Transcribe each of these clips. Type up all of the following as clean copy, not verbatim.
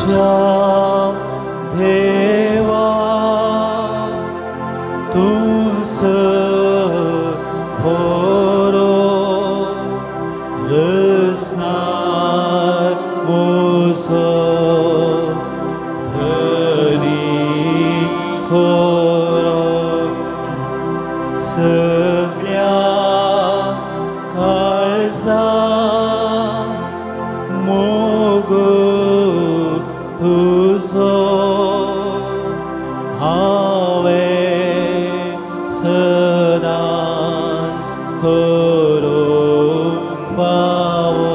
म्हज्या देवा तूं बरो रसनार म्हजो धनी खरो सगळ्या काळजा मोग तुजो हांवें सदांच करूंक फावो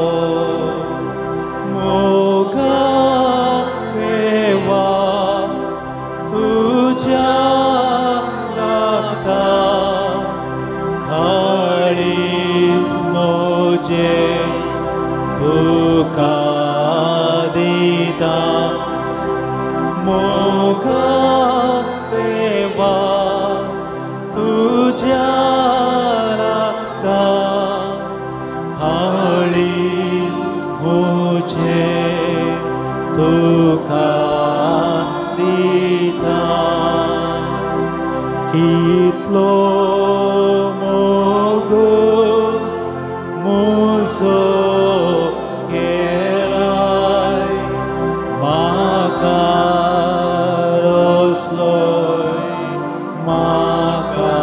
मोगा देवा तुज्या लागता काळीज म्हजें तुका दिता मोगा देवा तुज्या लागता काळीज म्हजें तुका दिता कितलो मोग म्हजो केलाय म्हाका रोसलोय म्हाका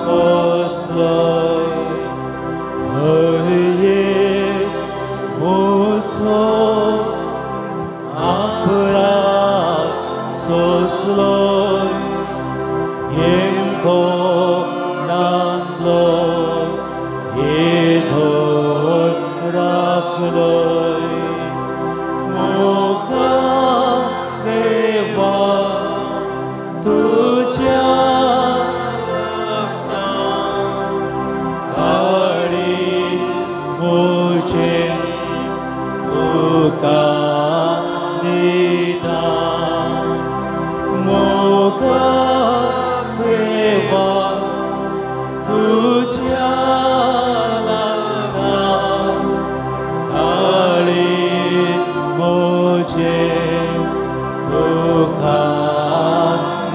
पोसलोय हरये म्हजो आपराक सोंसलोय येमकोणांतलो येधोर राखलोय मोगा देवा तुज्या रक्तान काळीज म्हजें तुका दिता मोगा देवा तुज्या लागता काळीज म्हजें तुका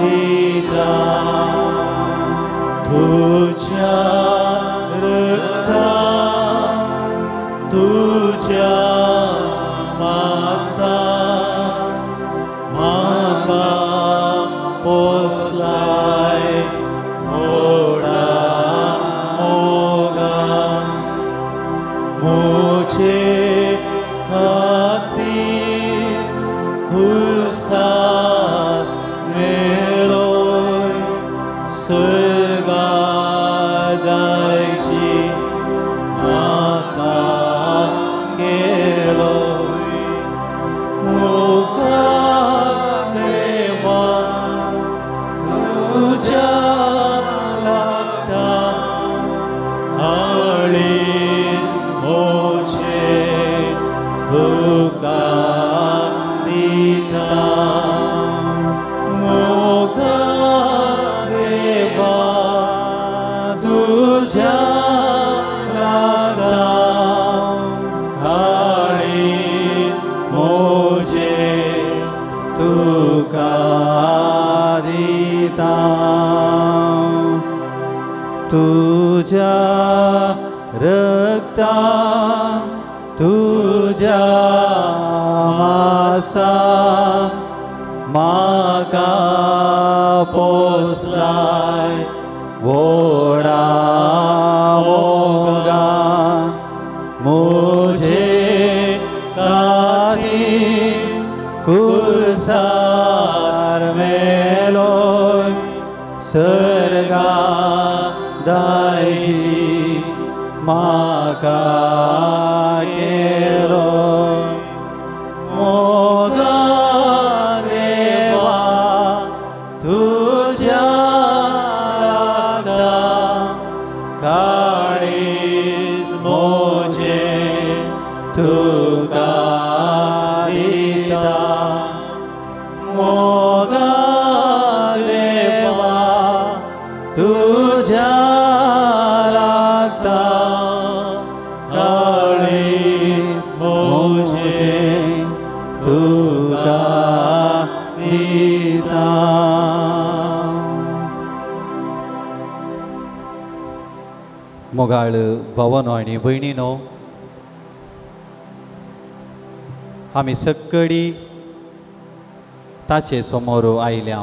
दिता तुज्या रक्तान तुज्या मासान म्हाका पोसलाय व्हडा मोगान म्हजे खातीर खुर्सार मेलोय सर्गा दायजी म्हाका केलोय मोगा देवा तुज्या लागता काळीज म्हजें तुका दिता मोगा देवा तुज्या लागता काळीज म्हजें तुका दिता तुज्या रक्तान तुज्या मासान म्हाका पोसलाय व्हडा मोगान म्हजे खातीर खुर्सार मेलोय सर्गा दायजी म्हाका केलो मोगा देवा तुज्या लागता काळीज म्हजें तुका दिता मोगा देवा तुज्या लागता काळीज म्हजें तुका मोगाळ भावानो आनी भयणीनो, आमी सक्कडी ताचे समोर आयल्या.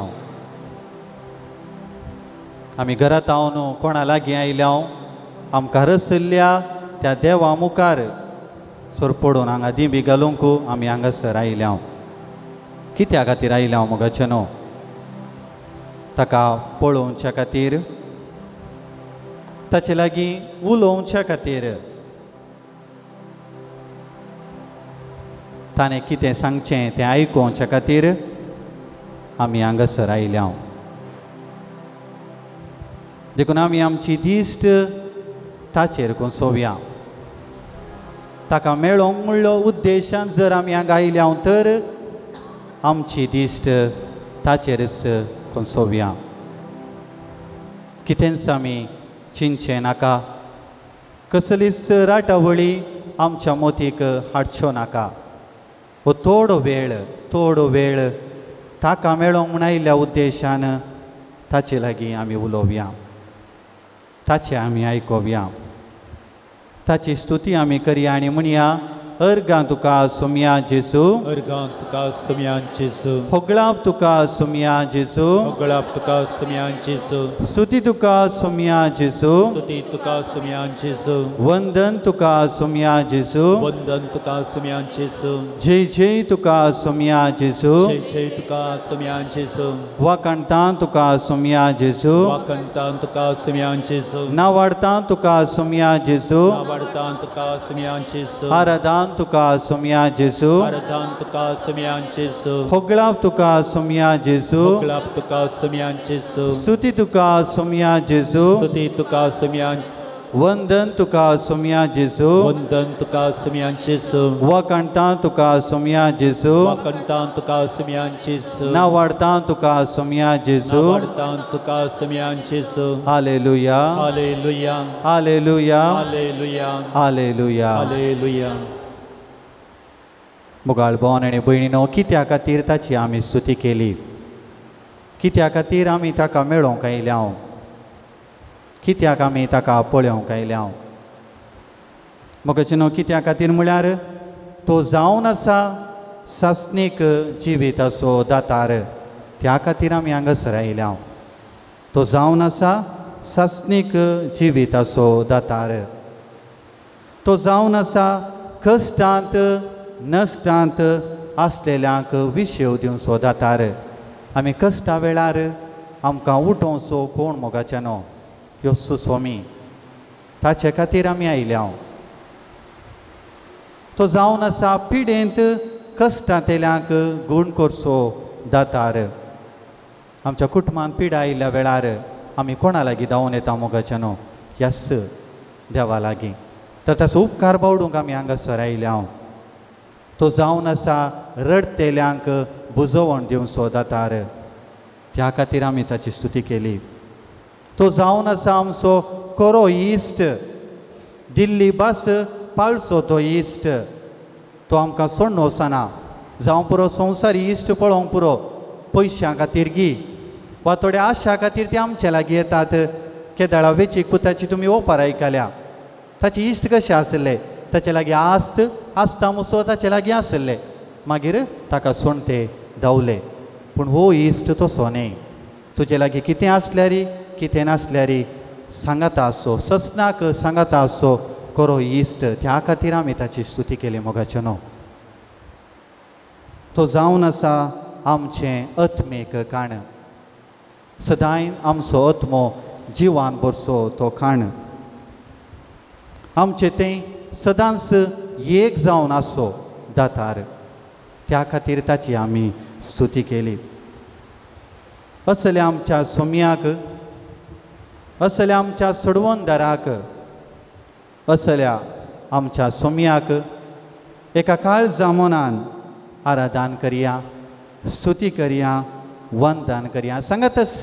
आमी घरांत हांव कोणा लागीं आयल्या, आमकां रसल्ल्या त्या देवा मुखार सोरपडून हांगा दिंबी घालूंक आमी हांगासर आयल्या. कित्या खातीर आयल्या मोगाचे न्हू? ताका पळोवच्या खातीर, ताचे लागीं उलोवच्या खातीर, ताणें कितें सांगचें तें आयकुच्या खातीर आमी हांगासर आयल्या. देखून आमी आमची दिश्ट ताचेर कोसोवया. ताका मेळोवंक म्हणलो उद्देशान जर आमी हांगा आयल्या तर आमची दिश्ट ताचेरच कोसोवया. कितेंच आमी चिंतचें नाका, कसलीच राटावळी आमच्या मोतीक हाडच्यो नाका. हो थोडो वेळ, थोडो वेळ ताका मेळोवंक म्हूण आयिल्ल्या उद्देशान ताचे लागीं आमी उलोवया, ताचें आमी आयकोवया, ताची स्तुती आमी करया आनी म्हणया, अर्गां तुका सोमया जेजू, अर्गां तुका सोमया जेजू, होगळाप तुका सोमया जेजू, होगळाप तुका सोमया जेजू, स्तुती तुका सोमया जेजू, स्तुती तुका सोमया जेजू, वंदन तुका सोमया जेजू, वंदन तुका सोमया जेजू, जय जय तुका सोमया जेजू, जय जय तुका सोमया जेजू, वाकांतां तुका सोमया जेजू, वाकांतां तुका सोमया जेजू, नावाडतां तुका सोमया जेजू, नावाडतां तुका सोमया जेजू, आराधान तुका सोमया जेजू, आराधान तुका सोमया जेजू, होगळाप तुका सोमया जेजू, होगळाप तुका सोमया जेजू, स्तुती तुका सोमया जेजू, स्तुती तुका सोमया, वंदन तुका सोमया जेजू, वंदन तुका सोमया जेजू, वाकांतां तुका सोमया जेजू, वाकांतां तुका सोमया जेजू, नावाडतां तुका सोमया जेजू, नावाडतां तुका सोमया जेजू. Hallelujah, hallelujah, hallelujah, hallelujah, hallelujah, hallelujah. मोगाळ भोवन आनी भयणीनो, कित्या खातीर ताची आमी स्तुती केली? कित्या खातीर आमी ताका मेळोवंक आयल्या? कित्याक आमी ताका पळोवंक आयल्या? मोगाचे न्हू, कित्या खातीर म्हळ्यार तो जावन आसा सासणीक जिविताचो दातार, त्या खातीर आमी हांगासर आयल्या. तो जावन आसा सासणीक जिविताचो दातार, तो जावन आसा कश्टांत नश्टांत आसलेल्यांक विशेव दिवचो दातार. आमी कश्टा वेळार आमकां उठोवचो कोण मोगाचे न्हू? येसू स्वामी, ताचे खातीर आमी आयल्या. तो जावन आसा पिडेंत कश्टांतल्यांक गूण करचो दातार. आमच्या कुटुंबांत पिडा आयिल्ल्या वेळार आमी कोणा लागीं धांवून येता मोगाचे न्हू? ह्याच देवा लागीं. तर ताचो उपकार बावडूंक आमी हांगासर आयल्या. तो जावन आसा रडतेल्यांक बुजोवण दिवचो दातार, त्या खातीर आमी ताची स्तुती केली. तो जावन आसा आमचो खरो इश्ट, दिल्ली भास पाळचो तो इश्ट. तो आमकां सोडून वचना. जावं पुरो संवसारी इश्ट पळोवंक पुरो, पयशां खातीर गी वा थोड्या आशा खातीर ते आमचे लागीं येतात. केदाळा वेचीक पुताची तुमी ओपार आयकल्या, ताचे इश्ट कशे आसले? ताचे लागीं आस्त आसता मुसो ताचे लागीं आसले, मागीर ताका सोडून ते धांवले. पूण हो इश्ट तसो न्ही. तुजे लागीं कितें आसल्यार कितें नासल्यार सांगाता आसो, ससनाक सांगाता आसो खरो इश्ट. त्या खातीर आमी ताची स्तुती केली मोगाचे न्हू. तो जावन आसा आमचें आत्मीक काण, सदांय आमचो आत्मो जिवान भरसो तो काण. आमचें तें सदांच एक जावन आसो दातार, त्या खातीर ताची आमी स्तुती केली. असल्या आमच्या सोमयाक, असल्या आमच्या सोडवणदाराक, असल्या आमच्या सोमयाक एका काळजा मनान आराधन करया, स्तुती करया, वंदन करया. सांगातच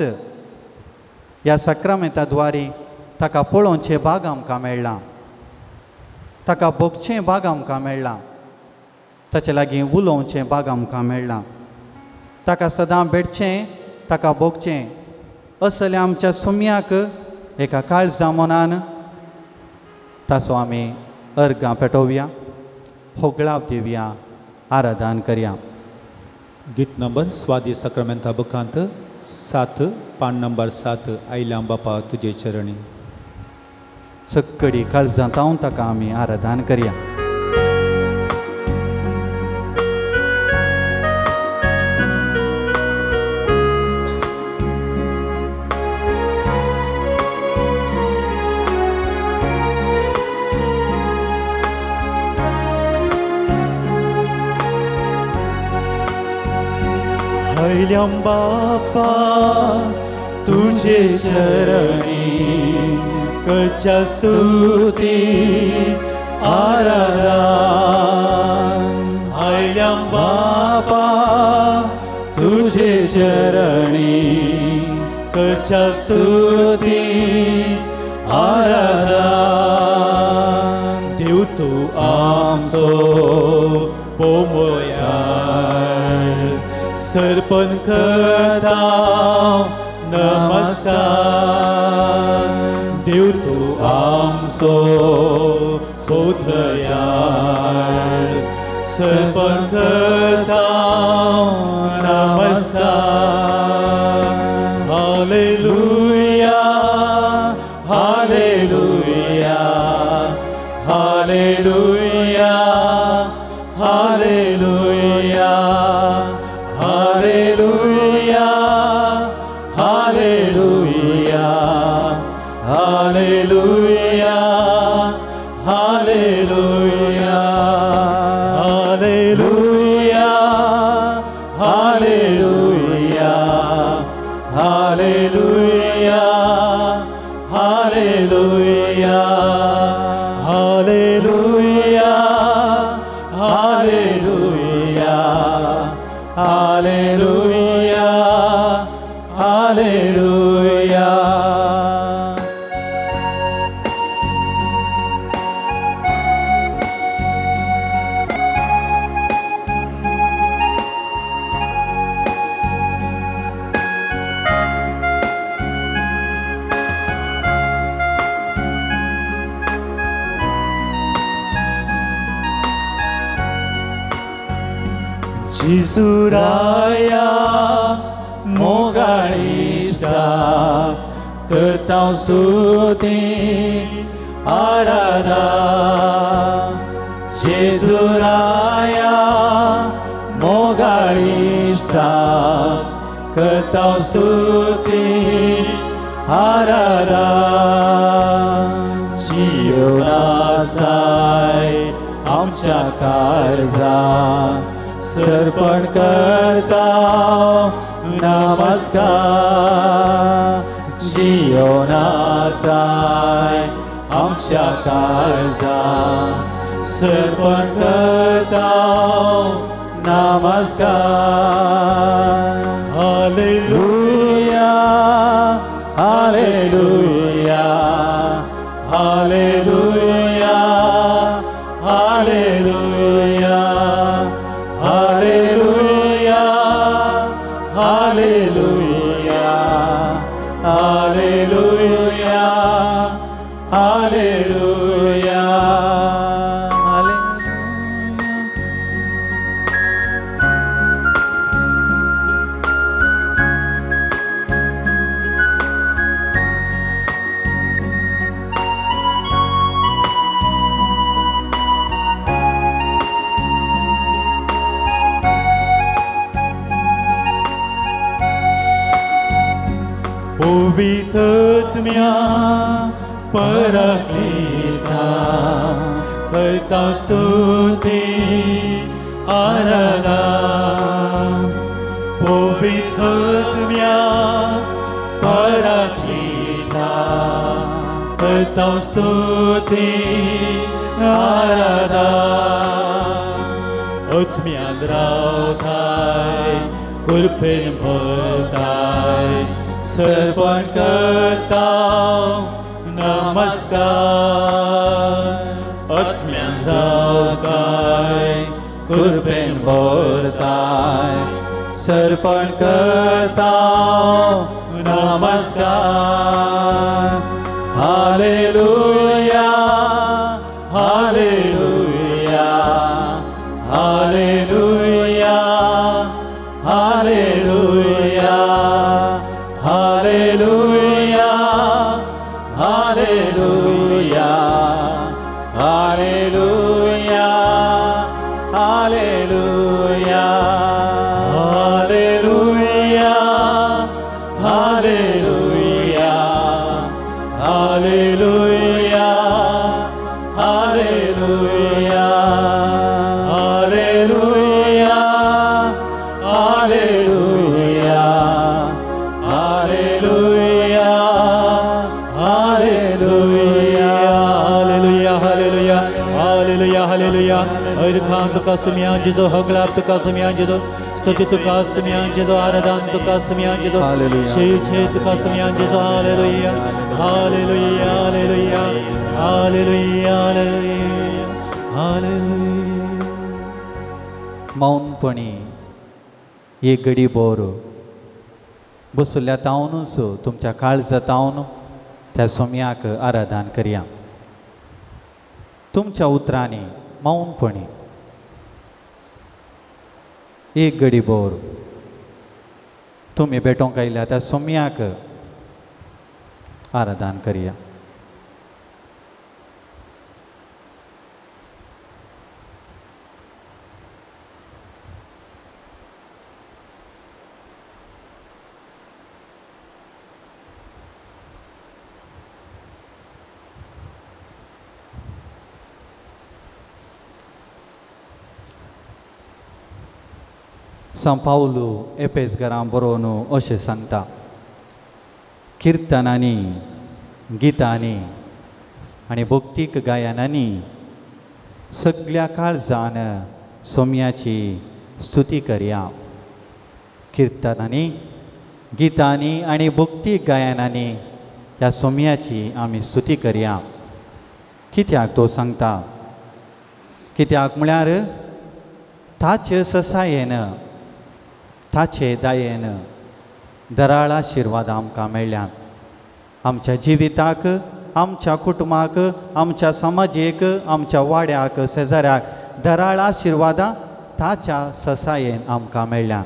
ह्या साक्रामेंता द्वारे ताका पळोवचें भाग आमकां मेळ्ळां, ताका भोगचें भाग आमकां मेळ्ळां, ताचे लागीं उलोवचें भाग आमकां मेळ्ळां, ताका सदां भेटचें, ताका भोगचें. असल्या आमच्या सोमयाक एका काळजा मनान ताचो आमी अर्गां पेटोवया, होगळाप दिवया, आराधन करया. गीत नंबर स्वादी सक्रमेंता बुकांत 7, पान नंबर 7, आयल्या बापा तुजे चरणी. सक्कडी काळजांत हांव ताका आमी आराधन करया. आयल्या बापा तुझे चरणी करच्या स्तुती आराधन. आयल्या बापा तुझे चरणी करच्या स्तुती आराधन. देव तूं आमचो पोमोयार सर्पण करता नमस्कार. देव तूं आमचो सोदयार सर्पण करता नमस्कार. Hallelujah, hallelujah, hallelujah, hallelujah, hallelujah, hallelujah, hallelujah, hallelujah, hallelujah, hallelujah, hallelujah, hallelujah, hallelujah, hallelujah, hallelujah, hallelujah. जेजुराया मोगाळीसा करता स्तुती आराधना. जेजुराया मोगाळीसा करता स्तुती आराधना. जियोनासाय आमच्या काळजा सर्पण करता नमस्कार. जियोनासाय आमच्या काळजा सर्पण करता नमस्कार. Hallelujah, hallelujah, hallelujah, hallelujah, hallelujah, hallelujah, hallelujah, hallelujah. पवित्रत्म्या पराक्लिता करता स्तुती आराधना. पवित्रत्म्या पराक्लिता करता स्तुती आराधना. आत्म्यान रावताय कृपेन भरताय सर्पण करता नमस्कार. आत्म्यान रावताय कृपेन भरताय सर्पण करता नमस्कार. Hallelujah, Hallelujah, hallelujah, hallelujah, hallelujah, hallelujah, hallelujah, hallelujah, hallelujah, hallelujah, hallelujah, hallelujah, hallelujah, hallelujah. अर्घान तुका सुम्यान जेजो, हगलाप तुका सुम्यान जेजो, स्तुती तुका सुम्यान जेजो, आराधन तुका सुम्यान जेजो, छे छे तुका सुम्यान जेजो। Hallelujah, hallelujah, hallelujah, hallelujah, hallelujah, hallelujah. मौनपणी एक घडी बोर बसल्या तावनूच तुमच्या काळजा तावन त्या सोम्याक आराधन करया. तुमच्या उतरांनी मौनपणी एक घडी बोर तुमी भेटोंक आयल्या त्या सोम्याक आराधन करया. सांव पावलू एपेसगरां बरोवन अशें सांगता, किर्तनांनी, गितांनी आनी भक्तीक गायनांनी सगळ्या काळजान सोम्याची स्तुती करया. किर्तनांनी, गितांनी आनी भक्तीक गायनांनी ह्या सोम्याची आमी स्तुती करया. कित्याक तो सांगता? कित्याक म्हळ्यार ताचे ससायेन, ताचे दयेन दराळ आशिर्वाद आमकां मेळ्ळ्यात. आमच्या जिविताक, आमच्या कुटुंबाक, आमच्या समाजेक, आमच्या वाड्याक, शेजाऱ्याक दराळ आशिर्वादां ताच्या ससायेन आमकां मेळ्ळ्यात.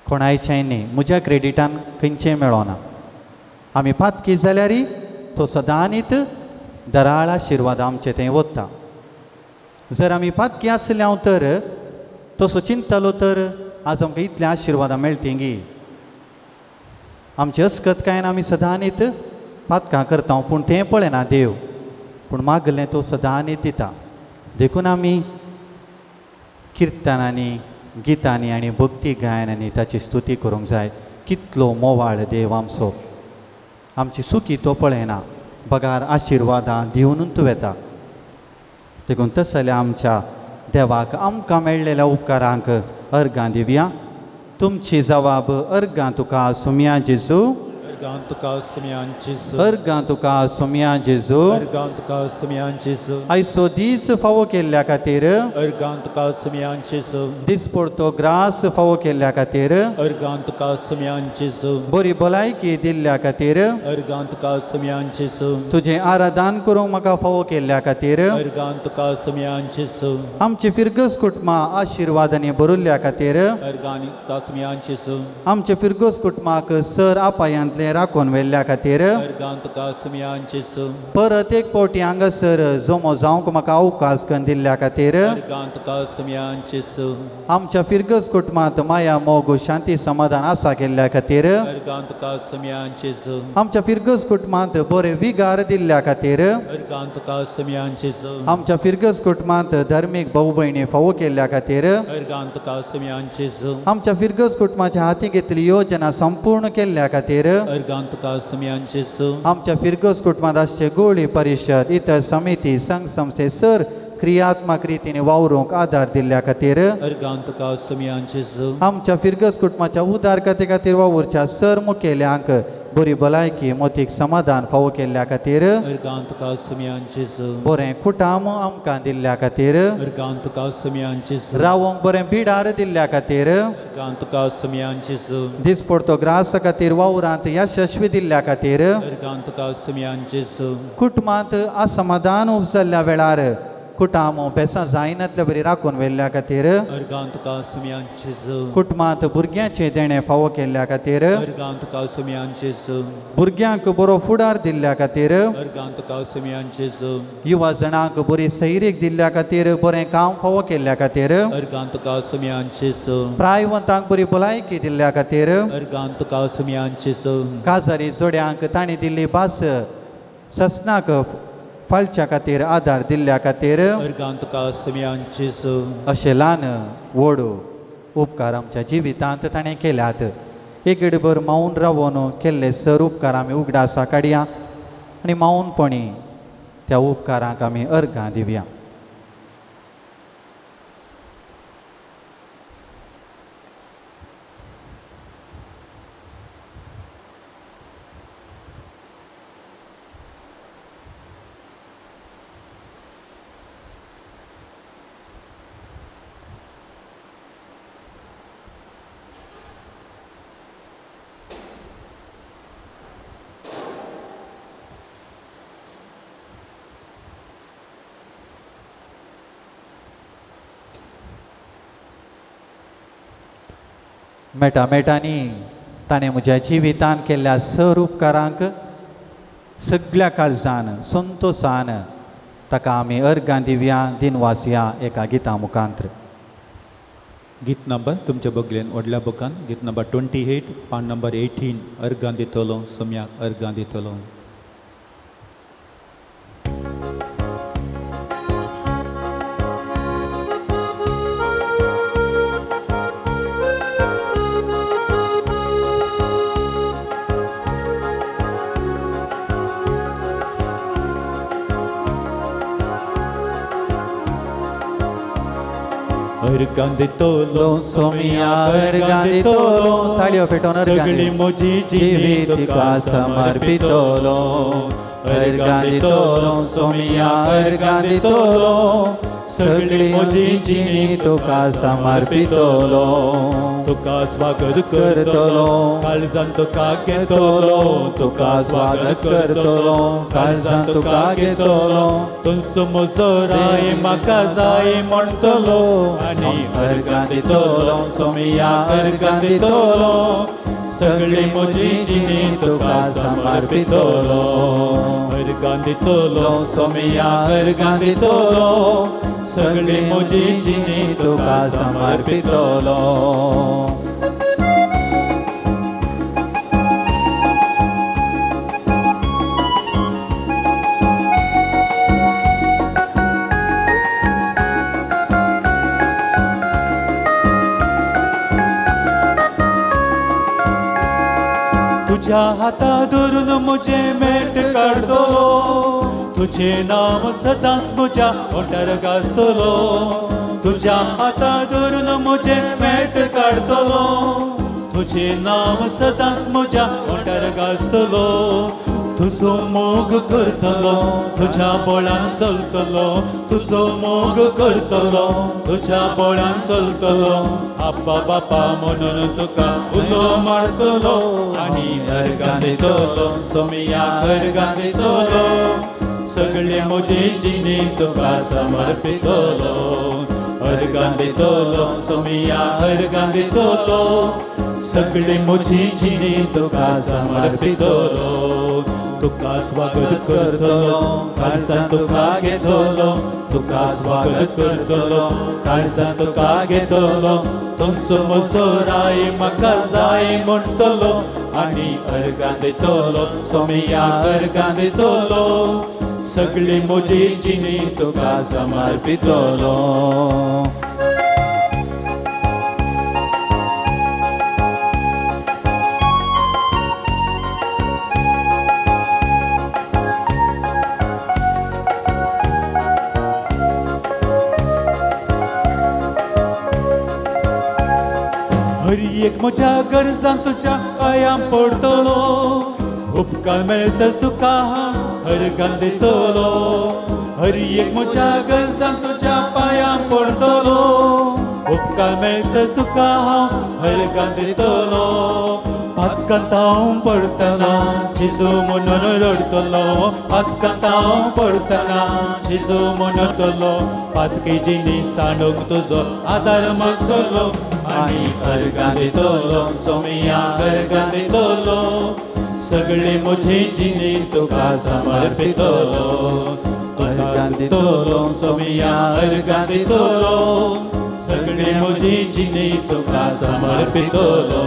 कोणायचें न्ही, म्हज्या क्रेडिटान खंयचें मेळोना. आमी पातकी जाल्यारय तो सदांनीत दराळ आशिर्वाद आमचे थंय वता. जर आमी पातकी आसले हांव तर तसो चिंतलो तर आज आमकां इतले आशिर्वादां मेळटी. आमची अस्कत कांय आमी सदांनीत पातकां करता, पूण तें पळयना देव, पूण मागलें तो सदांनीत दिता. देखून आमी किर्तनांनी, गितांनी आनी भक्ती गायनांनी ताची स्तुती करूंक जाय. कितलो मोवाळ देव आमचो, आमची सुकी तो पळयना, बगार आशिर्वादां दिवनूच वता. देखून तसल्या आमच्या देवाक आमकां मेळ्ळेल्या उपकारांक अर्गां दिवया. तुमची जवाब अर्गां तुका सुम्या जेजू, अर्गां तुका सुम्यान जेजू, अर्गां तुका सुम्या जेजू, अर्गां तुका सुम्यान जेजू. आयचो दीस फावो केल्ल्या खातीर अर्गां तुका सुम्यान जेजू, दिसपडतो ग्रास फावो केल्ल्या खातीर अर्गां तुका सुम्यान जेजू, बरी भलायकी दिल्ल्या खातीर अर्गां तुका सुम्यान जेजू, तुजें आराधन करूंक म्हाका फावो केल्ल्या खातीर अर्गां तुका सुम्यान जेजू, आमची फिरगस कुटुंबां आशिर्वादांनी भरिल्ल्या खातीर अर्गां तुका सुम्यान जेजू, आमचे फिरगस कुटुंबाक सर आपायांतले राखून व्हेल्ल्या खातीर अर्गां तुका सुम्यान जेजू, परत एक फावटी हांगासर जमो जावंक म्हाका अवकाश करून दिल्ल्या खातीर अर्गां तुका सुम्यान जेजू, आमच्या फिरगस कुटुंबांत माया, मोग, शांती, समाधान आसा केल्ल्या खातीर अर्गां तुका सुम्यान जेजू, आमच्या फिरगस कुटुंबांत बरे विगार दिल्ल्या खातीर अर्गां तुका सुम्यान जेजू, आमच्या फिरगस कुटुंबांत धार्मीक भाऊ भयणी फावो केल्ल्या खातीर अर्गां तुका सुम्यान जेजू, आमच्या फिरगस कुटुंबाच्या हाती घेतली योजना संपूर्ण केल्ल्या खातीर अर्गां तुका सुम्यान जेजू, आमच्या फिरगस कुटुंबांत आसचे गोळी परिशद, इतर समिती, संघ संस्थे सर क्रियात्मक रितीने वावरूंक आदार दिल्ल्या खातीर अर्गां तुका सुम्यान जेजू, आमच्या फिरगस कुटुंबाच्या उदारकते खातीर वावुरच्या सर मुखेल्यांक बरी भलायकी, मोतीक समाधान फावो केल्ल्या खातीर अर्गां तुका सुम्यान जेजू, बरें कुटाम आमकां दिल्ल्या खातीर अर्गां तुका सुम्यान जेजू, रावोंक बरें बिडार दिल्ल्या खातीर अर्गां तुका सुम्यान जेजू, दिसपडतो ग्रास खातीर वावरांत यशस्वी दिल्ल्या खातीर अर्गां तुका सुम्यान जेजू, कुटुंबांत असमाधान उपजल्ल्या वेळार कुटामो बेसां जायनातल्या बरी राखून व्हेल्ल्या खातीर, अर्गां तुका सुमयान जेजू। कुटुंबांत भुरग्यांचें देणें फावो केल्ल्या खातीर, अर्गां तुका सुमयान जेजू। भुरग्यांक बरो फुडार दिल्ल्या खातीर, अर्गां तुका सुमयान जेजू। युवा जणांक बरी सैरीक दिल्ल्या खातीर, बरें काम फावो केल्ल्या खातीर, अर्गां तुका सुमयान जेजू। प्रायवंतांक बरी भलायकी दिल्ल्या खातीर, अर्गां तुका सुमयान जेजू। काजारी जोड्यांक तांणी दिल्ली भास ससनाक फालच्या खातीर आदार दिल्ल्या खातीर, अर्गां तुका सुमयान जेजू। अशें ल्हान व्हड उपकार आमच्या जिवितांत ताणें केल्यात। एक गडभर मावन रावन केल्ले सर उपकार आमी उगडासा काडया आनी मावनपणी त्या उपकारांक आमी अर्गां दिवया। मेटा मेटांनी ताणें म्हज्या जिवितान केल्ल्या सर उपकारांक सगळ्या काळजान संतोसान ताका आमी अर्गां दिवया, दिनवासया एका गिता मुखांत्र। गीत नंबर तुमच्या बगलेन व्हडल्या बुकान गीत नंबर 28 पान नंबर 18 अर्गां दितलो सोम्याक अर्गां दितलो। अर्गां दितलो सोमिया अर्गां दितलो, ताळयो पेटोवन अर्गां सगळी म्हजी जिणी तुका समर्पितलो। अर्गां दितलो सोमिया अर्गां दितलो, सगळी म्हजी जिणी तुका समर्पितलो। तुका स्वागत करतलो काळजान तुका घेतलो, तुका स्वागत करतलो काळजान तुका घेतलो। तुमचो म्हजो राय म्हाका जाय म्हणटलो आनी अर्गां दितलो सोमिया अर्गां दितलो, सगळी म्हजी जिणी तुका समर्पितलो। अर्गां दितलो सोमिया अर्गां दितलो, सगळी म्हजी जिणी तुका समर्पितलो। तुझ्या हाता धरून म्हजें मेट काडटलो, तुझें नांव सदांच म्हज्या ओंठार गाजतलो। तुझ्या हाता धरून म्हजें मेट काडटलो, तुझें नांव सदांच म्हज्या ओंठार गाजतलो। तुजो मोग करतलो तुझ्या बोळान चलतलो, तुजो मोग करतलो तुझ्या बोळान चलतलो। आब्बा बापा म्हणून तुका उलो मारतलो आनी अर्गां दितलो सोमिया अर्गां दितलो, सगळी म्हजी जिणी तुका समर्पितलो। अर्गां दितलो सोमिया अर्गां दितलो, सगळी म्हजी जिणी तुका समर्पितलो। तुका स्वागत करतलो काळजान तुका घेतलो, तुका स्वागत करतलो काळजान तुका घेतलो। तुमचो म्हजो राय म्हाका जाय म्हणटलो आनी अर्गां दितलो सोमिया अर्गां दितलो, सगळी म्हजी जिणी तुका समर्पितलो। हर एक म्हज्या गरजान तुज्या पांयां पडटलो, उपकार मेळटच तुका अर्गां दितलो। हर एक म्हज्या गरजान तुज्या पांयां पडटलो, उपकार मेळटच तुका अर्गां दितलो। आतकांत पडटना जेजू म्हणून रडटलो, आतकांत पडटना जेजू म्हणटलो, पातकी जिणी सांडूंक तुजो आदार मागतलो आनी अर्गां दितलो सोमया अर्गां दितलो, सगळी म्हजी जिणी तुका समर्पितलो, अर्गां दितलो सोमया अर्गां दितलो, सगळी म्हजी जिणी तुका समर्पितलो,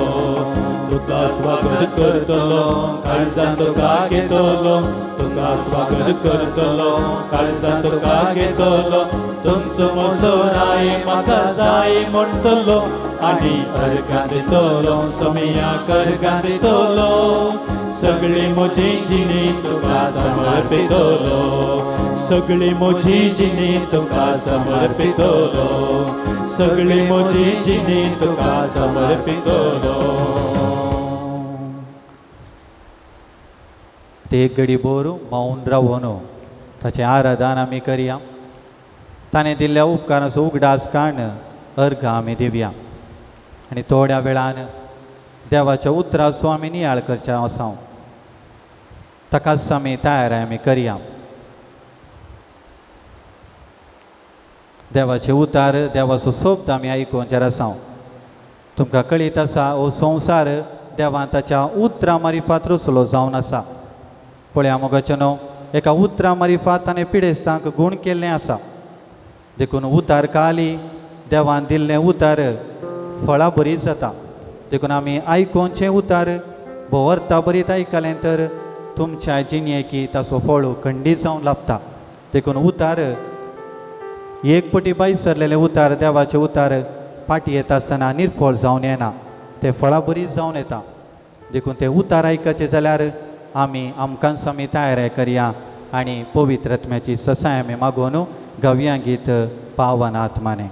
तुका स्वागत करतलो काळजान तुका घेतलो, तुका स्वागत करतलो काळजान तुका घेतलो, तुमचो म्हजो राय म्हाका जाय म्हणटलो आनी अर्गां दितलो सोमयाक अर्गां दितलो, सगळी म्हजी जिणी तुका समर्पितलो, सगळी म्हजी जिणी तुका समर्पितलो, सगळी म्हजी जिणी तुका समर्पितलो. ते एक घडी बोर मौन रावोन ताचें आराधन आमी करया, ताणें दिल्ल्या उपकाराचो उगडास काडून अर्घां आमी दिवया आनी थोड्या वेळान देवाच्या उतराचो आमी नियाळ करचे आसा, ताकाच आमी तयार आमी करया. देवाचे उतार देवाचो शब्द आमी आयकुचेर आसा. तुमकां कळीत आसा हो संवसार देवान ताच्या उतरां मारिफात रचलो जावन आसा. पळया मोगाचें न्हू एका उतरां मारिफात ताणें पिडेस्तांक गूण केल्लें आसा. देखून उतार काली देवान दिल्लें उतार फळां बरीच जाता. देखून आमी आयकुचें उतार भोव अर्था बरीत आयकलें तर तुमच्या जिणयेकी ताचो फळ खंडीत जावन लाभता. देखून उतार एक पटी बाय सरलेलें उतार देवाचें उतार फाटी येता आसतना निर्फळ जावन येना, तें फळां बरीच जावन येता. देखून तें उतार आयकचें जाल्यार आमी आमकांच आमी तयार करया आनी पवित्र आत्म्याची ससाय आमी मागोवन गावया गीत पावन आत्माने.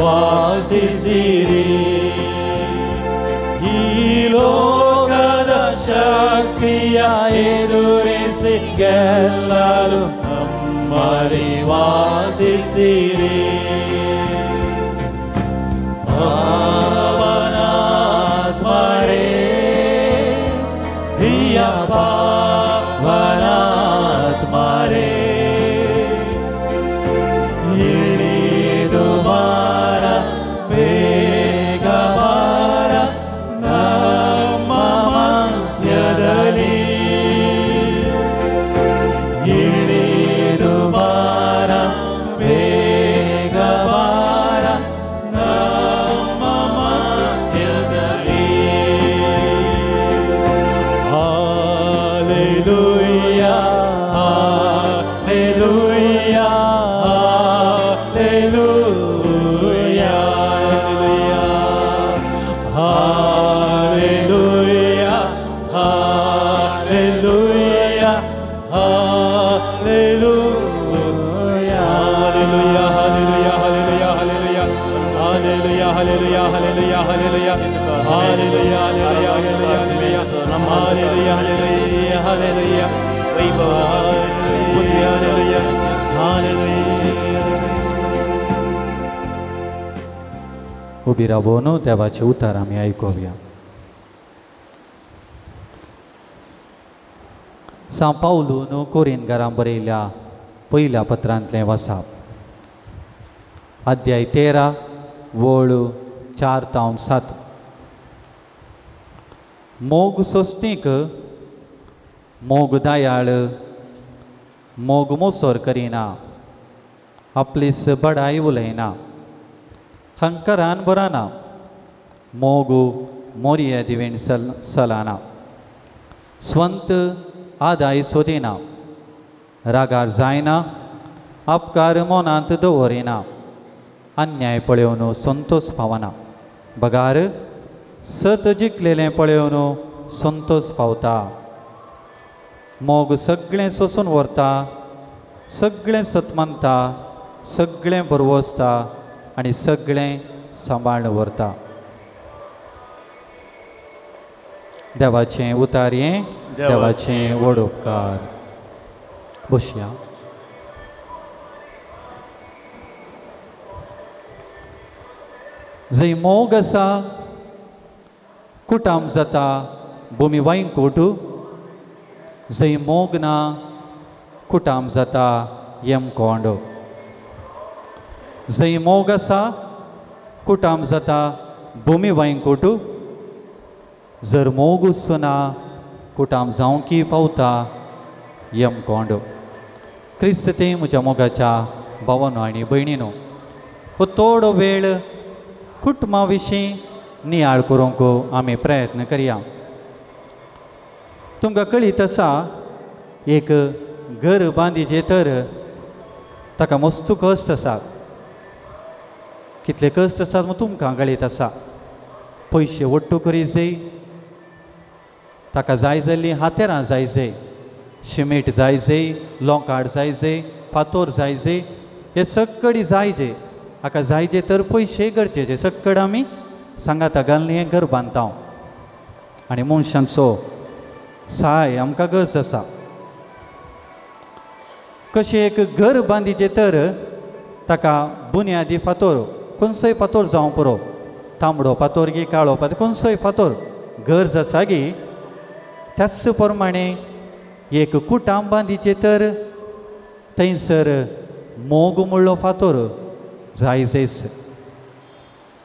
ವಾಸಿಸಿರಿ ಈ ಲೋಕದ ಶಕ್ತಿ ಕ್ರಿಯ ಎದುರಿಸಿ ಗೆಲ್ಲಲು ನಮ್ಮಲ್ಲಿ ವಾಸಿಸಿರಿ. ಪಾವನಾತ್ಮರೇ ಪ್ರಿಯ ಪಾವನಾತ್ಮರೇ, ಇಳಿದು ಬಾರ ಬೇಗ ಬಾರ ನಮ್ಮ ಮಧ್ಯದಲ್ಲಿ, ಇಳಿದು ಬಾರ ಬೇಗ ಬಾರ ನಮ್ಮ ಮಧ್ಯದಲ್ಲಿ. Hallelujah, hallelujah, hallelujah, hallelujah, hallelujah, hallelujah, hallelujah, hallelujah, hallelujah, hallelujah, hallelujah, hallelujah, hallelujah, hallelujah, hallelujah, hallelujah, hallelujah, hallelujah, hallelujah, hallelujah. उबी रावून देवाचें उतर आमी आयकुया. सांव पावलून कोरिनगारां बरयल्या पयल्या पत्रांतलें वासाप, अध्याय 13 वळ 4 तावन 7. मोग सोंसणीक, मोग दयाळ, मोग मोसोर करिना, आपलीच बडाय उलयना, हंकरान बराना, मोग मोरये दिवेण सलाना, स्वंत आदाय सोदिना, रागार जायना, अपकार मनांत दवरिना, अन्याय पळोवन संतोष पावना, बगार सत जिखलेलें पळोवन संतोष पावता. मोग सगळें सोसून व्हरता, सगळें सत मानता, सगळें बरवसता आनी सगळें सांबाळून व्हरता. देवाचें उतार हें, देवाचें व्हड उपकार. बसया. जंय मोग आसा कुटाम जाता भूमी वायंकोट, जंय मोग ना कुटाम जाता यमकोंड. जंय मोग आसा कुटाम जाता भूमी वायंकोट, जर मोग उसना कुटाम जावंकी पावता यमकोंड. क्रिस्त ते म्हज्या मोगाच्या भावानो आनी भयणीनो, हो थोडो वेळ कुटुंबा विशीं नियाळ करूंक आमी प्रयत्न करया. तुमकां कळीत आसा, एक घर बांदिचें तर ताका मस्त कश्ट आसात. कितले कश्ट आसात म्हूण तुमकां कळीत आसा. पयशे वट्टू करी जाय, ताका जाय जाल्लीं हातेरां जाय जाय, शिमेट जाय जाय, लोकाड जाय जाय, फातोर जाय जाय, हे सगळी जाय जाय. हाका जाय जे तर पयशे गरजेचे. सगळे आमी सांगाता घालून हें घर बांदता आनी मनशांचो साय आमकां गरज आसा. कशें एक घर बांदिचें तर ताका बुन्यादी फातोर, खंयचोय फातोर जावं पुरो, तांबडो फातोर गी काळो फातोर, खंयचोय फातोर गरज आसा गी. त्याच प्रमाणे एक कुटाम बांदिचें तर थंयसर मोग म्हणलो फातोर जाय जायच.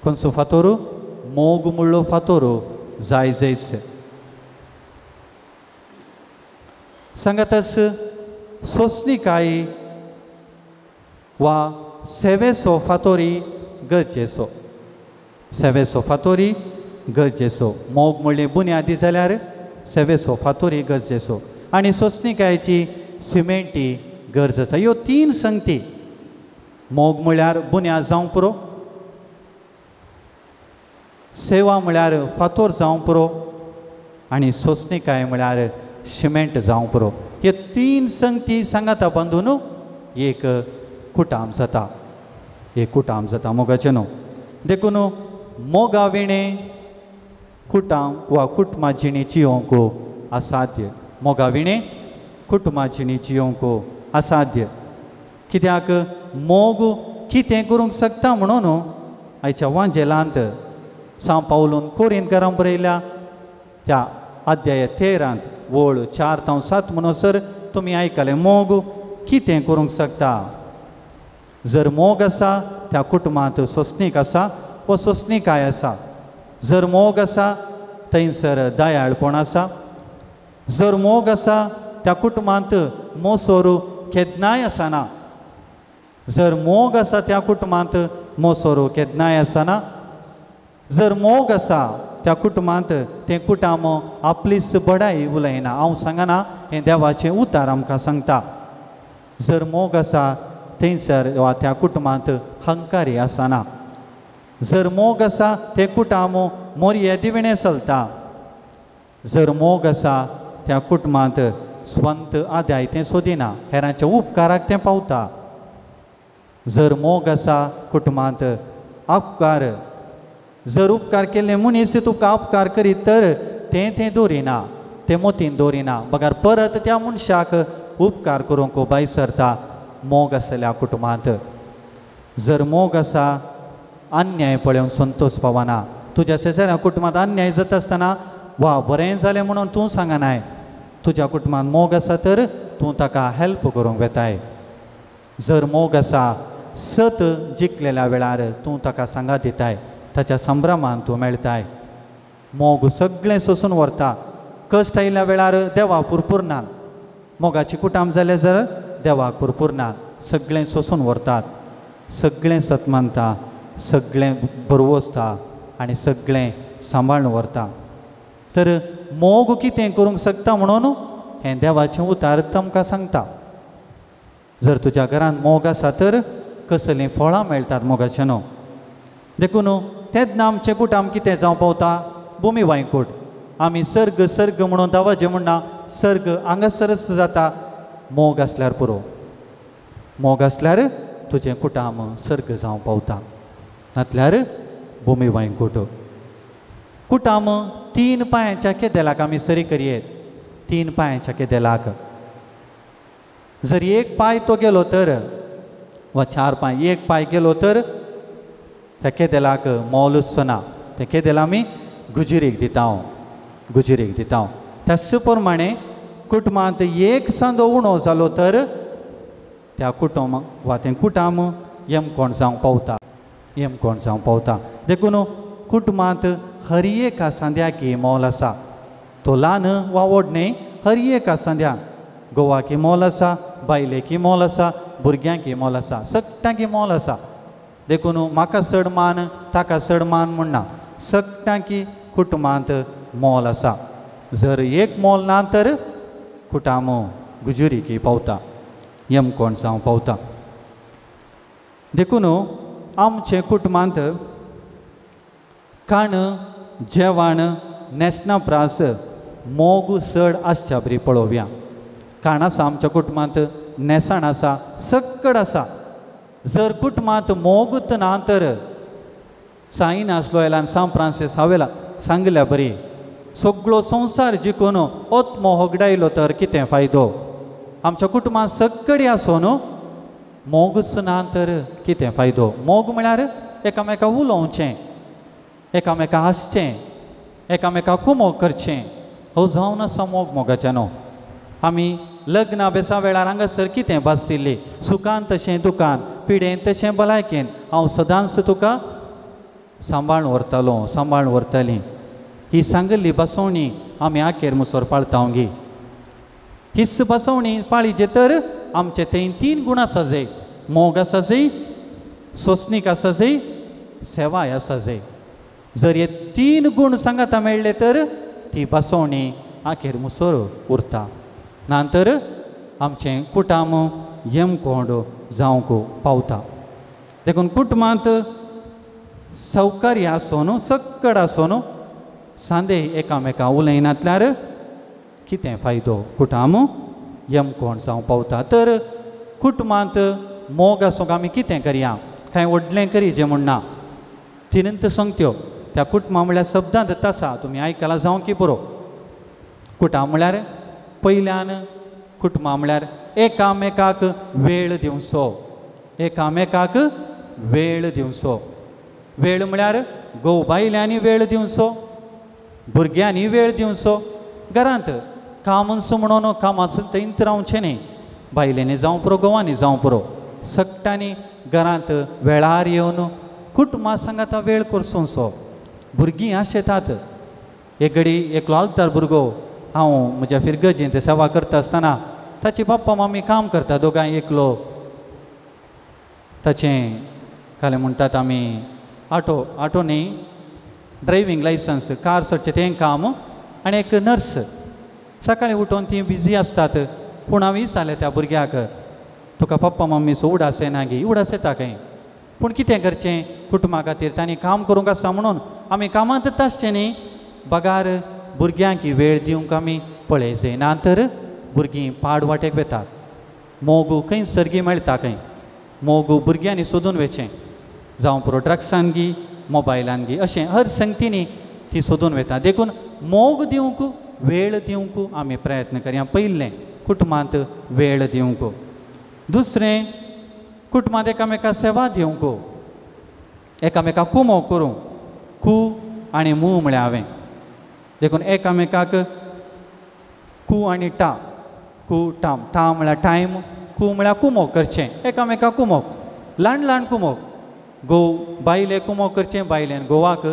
खंयचो फातोर? मोग म्हणलो फातोर जाय जायच. सांगातच सोंसणीकाय वा सेवेचो फातोरी गरजेचो, सेवेचो फातोरी गरजेचो. मोग म्हणली बुन्यादी जाल्यार सेवेचो फातोरी गरजेचो आनी सोंसणीकायची सिमेंटी गरज आसा. ह्यो तीन संगती. मोग म्हळ्यार बुन्याद जावंक पुरो, सेवा म्हळ्यार फातोर जावंक पुरो आनी सोंसणीकाय म्हळ्यार सिमेंट जावंक पुरो. हे तीन संगती सांगाता बांदून एक कुटाम जाता, एक कुटाम जाता मोगाचें न्हू. देखून मोगा विणें कुटाम वा कुटुंबा जिणेची जियोवंक असाध्य. मोगा विणें कुटुंबा जिणी जियोंक असाध्य. कित्याक मोग कितें करूंक शकता म्हणून आयच्या वांजेलांत सांव पावलून कोरिंतकारांक बरयल्या त्या अध्याय 13 वळ 4 ते 7 म्हणसर तुमी आयकलें मोग कितें करूंक शकता. जर मोग आसा त्या कुटुंबांत सोंसणीक आसा वा सोंसणीकाय आसा. जर मोग आसा थंयसर दयाळपण आसा. जर मोग आसा त्या कुटुंबांत मोसोर केन्नाय आसना. जर मोग आसा त्या कुटुंबांत मोसोर केन्नाय आसना. जर मोग आसा त्या कुटुंबांत तें कुटुंब आपलीच बडाय उलयना. हांव सांगना, हें देवाचें उतार आमकां सांगता. जर मोग आसा थंयसर वा त्या कुटुंबांत हंकारी आसना. जर मोग आसा तें कुटुंब मोरये दिविणें चलता. जर मोग आसा त्या कुटुंबांत स्वंत आदाय तें सोदिना, हेरांच्या उपकाराक तें पावता. जर मोग आसा कुटुंबांत अपकार, जर उपकार केल्ले मनीस तुका अपकार करीत तर तें तें दवरिना, तें मोतीन दवरिना, बगर परत त्या मनशाक उपकार करूंक भायर सरता मोग आसल्या कुटुंबांत. जर मोग आसा अन्याय पळोवन संतोष पावना. तुज्या शेजाऱ्या कुटुंबांत अन्याय जाता आसतना वा बरें जालें म्हणून तूं सांगनाय. तुज्या कुटुंबांत मोग आसा तर तूं ताका हेल्प करूंक वेताय. जर मोग आसा सत जिखलेल्या वेळार तूं ताका सांगात दिताय, ताच्या संभ्रमान तूं मेळटाय. मोग सगळें सोसून व्हरता. कश्ट आयिल्ल्या वेळार देवा पुरपुरनात. मोगाची कुटाम जाल्यार जर देवाक पुरपुरनात, सगळें सोसून व्हरतात, सगळें सत मानता, सगळें बरवसता आनी सगळें सांबाळून व्हरता. तर मोग कितें करूंक शकता म्हणून हें देवाचें उतार तुमकां सांगता. जर तुज्या घरांत मोग आसा तर कसलीं फळां मेळटात मोगाचें न्हू. देखून तेन्ना आमचें कुटाम कितें जावं पावता भुमी वांयकूट. आमी सर्ग सर्ग म्हणून दावाजें म्हणना, सर्ग हांगासरच जाता. मोग आसल्यार पुरो. मोग आसल्यार तुजें कुटाम सर्ग जावं पावता, नातल्यार भुमी वांयकूट. कुटाम 3 पांयांच्या केदेलाक आमी सरी करयेत. 3 पांयांच्या केदेलाक जर एक पांय तो गेलो तर वा 4 पांय एक पांय गेलो तर त्या केदेलाक मोलूच ना. त्या केदेल आमी गुजिरीक दिता, गुजिरीक दिता. त्याच प्रमाणे कुटुंबांत एक सांदो उणो जालो तर त्या कुटुंब वा तें कुटाम यमकोण जावंक पावता, यमकोण जावंक पावता. देखून कुटुंबांत हर एका सांद्याकी मोल आसा. तो ल्हान वा व्हड न्हय, हर एका सांद्याक गोवाकी मोल आसा, बायलेकी मोल आसा, भुरग्यांकी मोल आसा, सगळ्यांकी मोल आसा. देखून म्हाका चड मान ताका चड मान म्हणना, सगळ्यांकी कुटुंबांत मोल आसा. जर एक मोल ना तर कुटाम गुजुरीकी पावता, यमकोण जावं पावता. देखून आमचे कुटुंबांत खाण जेवण न्हेसणा प्रास मोग चड आसच्या बरी पळोवया. खाण आसा आमच्या कुटुंबांत, न्हेसण आसा, सक्कड आसा. जर कुटुंबांत मोगूच ना तर साईन आसलो येला सांव फ्रांसीस हावेला सांगल्या बरी सगळो संवसार जिखून ओत्मो होगडायलो तर कितें फायदो. आमच्या कुटुंबांत सगळी आसून मोगूच ना तर कितें फायदो. मोग म्हळ्यार एकामेका उलोवचें, एकामेका हांसचें, एकामेका कुमोग करचें. हो जावन आसा मोग. मोगाचें न्हू. आमी लग्ना बेसा वेळार हांगासर कितें भासशिल्ली, सुखान तशें दुखान, पिडेन तशें भलायकेन हांव सदांच तुका सांबाळून व्हरतालो, सांबाळून व्हरताली. ही सांगिल्ली बसवणी आमी आखेर मुसर पाळता गी. हीच बसवणी पाळीजे तर आमचे थंय 3 गूण आसा जाय. मोग आसा जाय, सोंसणीक आसा जाय, सेवाय आसा जाय. जर हे 3 गूण सांगाता मेळ्ळे तर ती बसवणी आखेर मुसर उरता. ना तर आमचें कुटाम यमकोंड जावंक पावता. देखून कुटुंबांत सौकार्य आसून सक्कड आसून सांदे एकामेका उलयनातल्यार कितें फायदो. कुटाम यमकोण जावं पावता. तर कुटुंबांत मोग आसूंक आमी कितें करया, कांय व्हडलें करीजे म्हूण ना. तिनंत सांगत्यो त्या कुटुंबा म्हळ्यार शब्दांत तसा तुमी आयकलां जावं की बरो. कुटां म्हळ्यार पयल्यान कुटुंबां म्हळ्यार एकामेकाक वेळ दिवचो, एकामेकाक वेळ दिवचो. वेळ म्हळ्यार घोव बायल्यांनी वेळ दिवचो, भुरग्यांनी वेळ दिवचो. घरांत कामूच म्हणून कामाचो थंयच रावचें न्ही, बायलेंनी जावं पुरो घोवांनी जावं पुरो, सगळ्यांनी घरांत वेळार येवन कुटुंबा सांगाता वेळ करचो. भुरगीं आशेतात. एक घडी एकलो आलतार भुरगो हांव म्हज्या फिरगजेंत सेवा करता आसतना ताची पप्पा मम्मी काम करता दोगांय, एकलो ताचें कालें म्हणटात आमी ऑटो, ऑटो न्ही ड्रायव्हींग लायसन्स कार सोडचें तें काम, आनी एक नर्स. सकाळीं उठोवन ती बिजी आसतात. पूण हांव विचारलें त्या भुरग्याक, तुका पप्पा मम्मीचो उडास येना गी? उडास येता खंय, पूण कितें करचें कुटुंबा खातीर तांणी काम करूंक आसा म्हणून आमी कामांतच आसचें न्ही, बगार भुरग्यांक वेळ दिवंक आमी पळय जायना तर भुरगीं पाड वाटेक वेतात. मोग खंय सर्गी मेळटा खंय, मोग भुरग्यांनी सोदून वेचें, जावं पुरो ड्रग्सान गी मोबायलान गी, अशें हर संगतींनी ती सोदून वेता. देखून मोग दिवंक वेळ दिवंक आमी प्रयत्न करया. पयलें कुटुंबांत वेळ दिवंक, दुसरें कुटुंबांत एकामेका सेवा दिवंक, एकामेका कुमो करूंक. कू आनी मू म्हळ्यार हांवें, देखून एकामेकाक कू आनी टा, कू टाम, टा म्हळ्यार टायम, कू म्हळ्यार कुमो करचें, एकामेका कुमोक, ल्हान ल्हान कुमोक. घोव बायले कुमोक करचें, बायलेन घोवाक,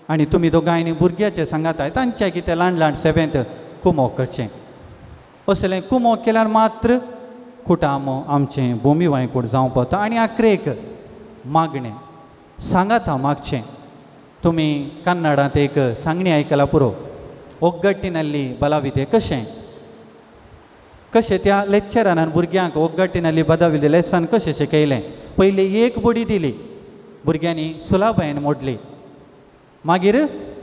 आनी तुमी दोगांयनी भुरग्याचे सांगाताय तांच्या कितें ल्हान ल्हान सेवेंत कुमोक करचें. असलें कुमोक केल्यार मात्र कुटाम आमचें भूमी वांयकूट जावं पावता. आनी आखरेक मागणें, सांगाता मागचें. तुमी कन्नडांत एक सांगणी आयकला पुरो, ओग्गट्टिनल्ली बलाविदे. कशें कशें त्या लेक्चरान भुरग्यांक ओग्गट्टिनल्ली बदाविदे लेसन कशें शिकयलें? पयलीं एक बडी दिली, भुरग्यांनी सुलाबायन मोडली, मागीर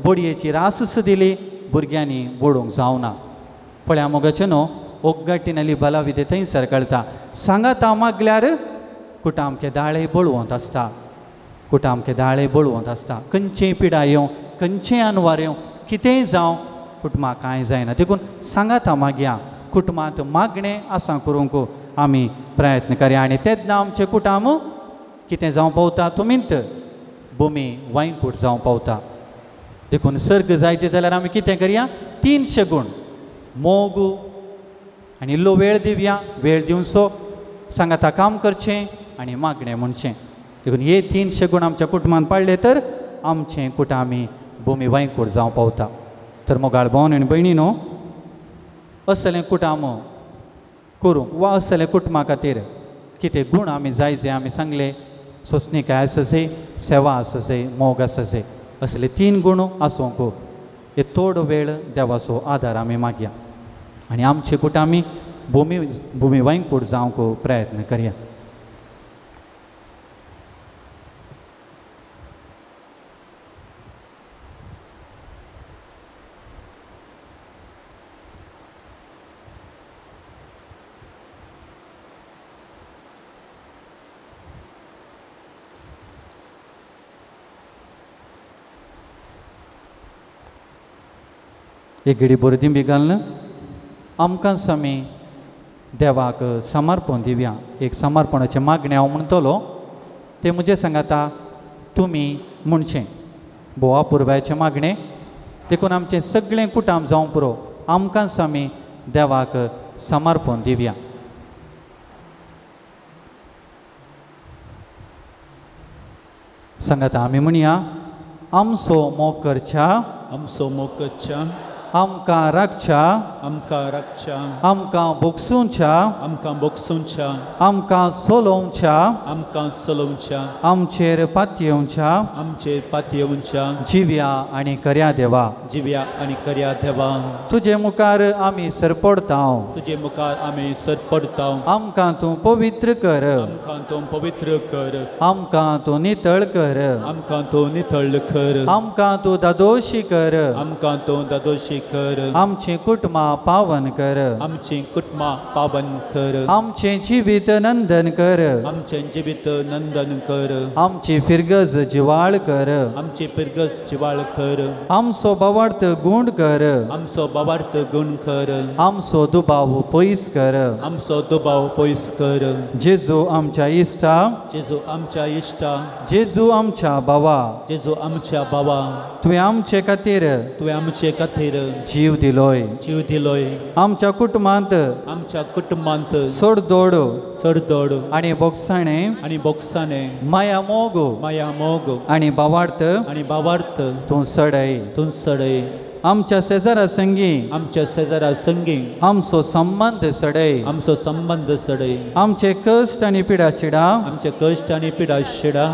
बडयेची रासस दिली, भुरग्यांनी बोडूंक जावना. पळया मोगाचें न्हू, ओग्गट्टिनल्ली बलाविदे थंयसर कळटा. सांगाता मागल्यार कुटां आमचे दाळे बळवंत आसता, कुटां आमचे दाळे बळवंत आसता. खंयचेय पिडा येवं, खंयचेय अनवार येवं, कितेंय जावं, कुटुंबाक कांय जायना. देखून सांगाता मागया, कुटुंबांत मागणें आसा करूंक आमी प्रयत्न करया. आनी तेन्ना आमचें कुटुंब कितें जावं पावता? तुमींत भूमी वांयकूट जावं पावता. देखून सर्ग जायचे जाल्यार आमी कितें करया? 300 गूण, मोग आनी इल्लो वेळ दिवया, वेळ दिवचो, सांगाता काम करचें आनी मागणें म्हणचें. देखून हे 300 गूण आमच्या कुटुंबान पाळ्ळे तर आमचें कुटुंब आमी भूमी वांयकूट जावं पावता. तर मोगाळ भावन आनी भयणी न्हू, असलें कुटुंब करूंक वा असलें कुटुंबा खातीर कितें गूण आमी जाय जे आमी सांगले, सोंसणीकाय आसचे, सेवा आसचे, मोग आसचे, असले 3 गूण आसूंक हे थोडो वेळ देवाचो आदार आमी मागया आनी आमचे कुटुंब आमी भूमी वांयकूट जावंक प्रयत्न करया. एक घडी बरी दिंबी घालून आमकां आमी देवाक समर्पण दिवया. एक समर्पणाचें मागणें हांव म्हणटलो, तें म्हजें सांगाता तुमी म्हणचें, भोवा पुरवायचें मागणें. देखून आमचें सगळें कुटुंब जावं पुरो, आमकां आमी देवाक समर्पण दिवया. सांगाता आमी म्हणया, आमचो मोग करच्या, आमचो मोग करच्या, आमकां राखच्या, आमकां राखच्या, आमकां भोगसुच्या, आमकां भोगसुच्या, आमकां सोलोवच्या, आमकां सोलोवच्या, आमचेर पातयेवच्या, आमचेर पातयेवच्या, जिव्या आनी कर्या देवा, जिव्या आनी कर्या देवा, तुजे मुखार आमी सरपडता, तुजे मुखार आमी सरपडता, आमकां तूं पवित्र कर, आमकां तूं पवित्र कर, आमकां तूं नितळ कर, आमकां तूं नितळ कर, आमकां तूं दादोशी कर, आमकां तूं दादोशी कर। आमची कुटुंबां पावन कर। आमची कुटुंबां पावन कर। आमचें जिवीत नंदन कर। आमचें जिवीत नंदन कर। आमची फिरगज जिवाळ कर। आमची फिरगज जिवाळ कर। आमचो भावार्थ गूण कर। आमचो भावार्थ गूण कर। आमचो दुबाव पयस कर। आमचो दुबाव पयस कर। जेजू आमच्या इश्टा। जेजू आमच्या इश्टा। जेजू आमच्या भावा। जेजू आमच्या भावा। तुवें आमचे खातीर। तुवें आमचे खातीर जीव दिलोय। जीव दिलोय। आमच्या कुटुंबांत। आमच्या कुटुंबांत सोडदोड। सोडदोड आनी बोगसाणे। आनी बोगसाणे। माया मोग। माया मोग आनी भावार्थ। आनी भावार्थ तूं सडय। तूं सडय। आमच्या शेजारा संगी। आमच्या शेजारा संगी आमचो संबंद सडय। आमचो संबंद सडय। आमचे कश्ट आनी पिडाशिडा। आमचे कश्ट आनी पिडाशिडा।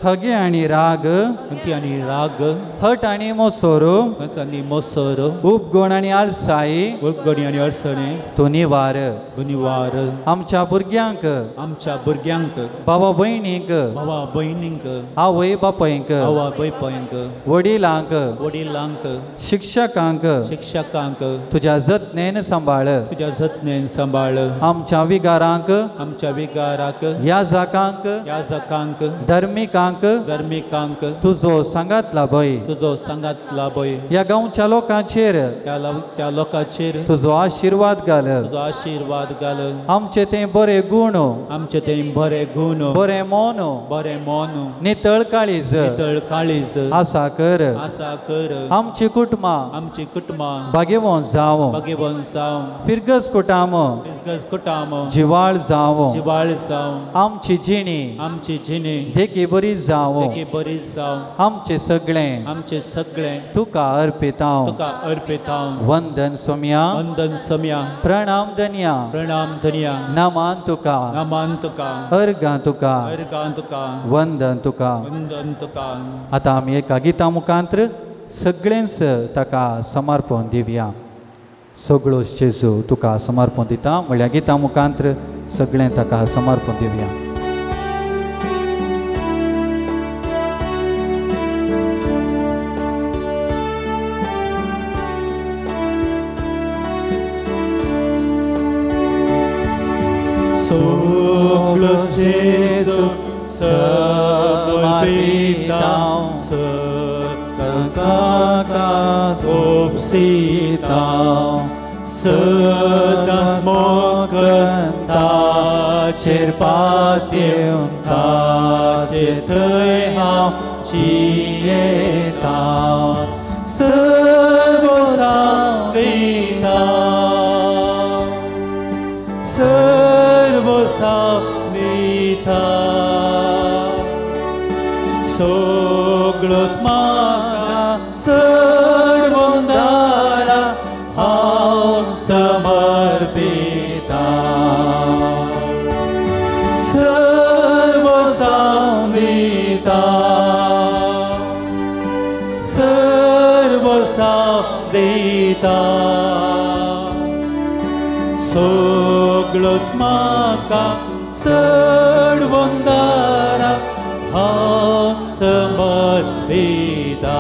हगे आनी राग। हगे आनी राग। हट आनी मोसोर। हट आनी मोसोर। उपगुण आनी आळसाय। उपगुण आनी अडचणी तूं निवार। तूं निवार। आमच्या भुरग्यांक। आमच्या भुरग्यांक। भावा भयणींक। भावा भयणींक। आवय बापायंक। आवय बापायंक। वडिलांक। वडिलांक। शिक्षकांक। शिक्षकांक तुज्या जतनेन सांबाळ। तुज्या जतनेन सांबाळ। आमच्या विगारांक। आमच्या विगाराक। याजकांक। याजकांक। धर्मिकांक। धर्मिकांक तुजो सांगात लाभय। तुजो सांगात लाभय। ह्या गांवच्या लोकांचेर। ह्या गांवच्या लोकांचेर तुजो आशिर्वाद घाल। तुजो आशिर्वाद घाल। आमचे ते बरे गुण। आमचे ते बरे गुण। बरें मन। बरें मन। नितळ काळीज। नितळ काळीज आसा कर। आसा कर। आमची कुटुंबां। आमची कुटुंबां भाग्यवंत जावं। भाग्यवंत जावं। फिरगज कुटाम। फिरगज कुटाम। जिवाळ जावं। जिवाळ जावं। आमची जिणी। आमची जिणी देखी बरी जावं। देखी बरी जावं। आमचें सगळें। आमचें सगळें तुका अर्पितांव। तुका अर्पितांव। वंदन सोम्या। वंदन सोम्या। प्रणाम धन्या। प्रणाम धन्या। नमान तुका। नमान तुका। अर्घां तुका। अर्घां तुका। वंदन तुका। वंदन तुका। आतां आमी एका गिता मुखांत्र सगळेंच ताका समर्पण दिवया। सगळो जेजू तुका समर्पण दिता म्हणल्यार गिता मुखांत्र सगळें ताका समर्पण दिवया। सगळो जेजू समर्पिता तुका ओपसिता सदांच मोगन ताचेर पातयेवन ताचे थंय हांव जियेता सर्व सांगता सर्व सांगता सगळोच म्हाका सर्वोंदारा हांव समर्पिता सर्व सांगता सर्व सांगता सगळोच म्हाका सर्वोंदारा हांव समर्पिता।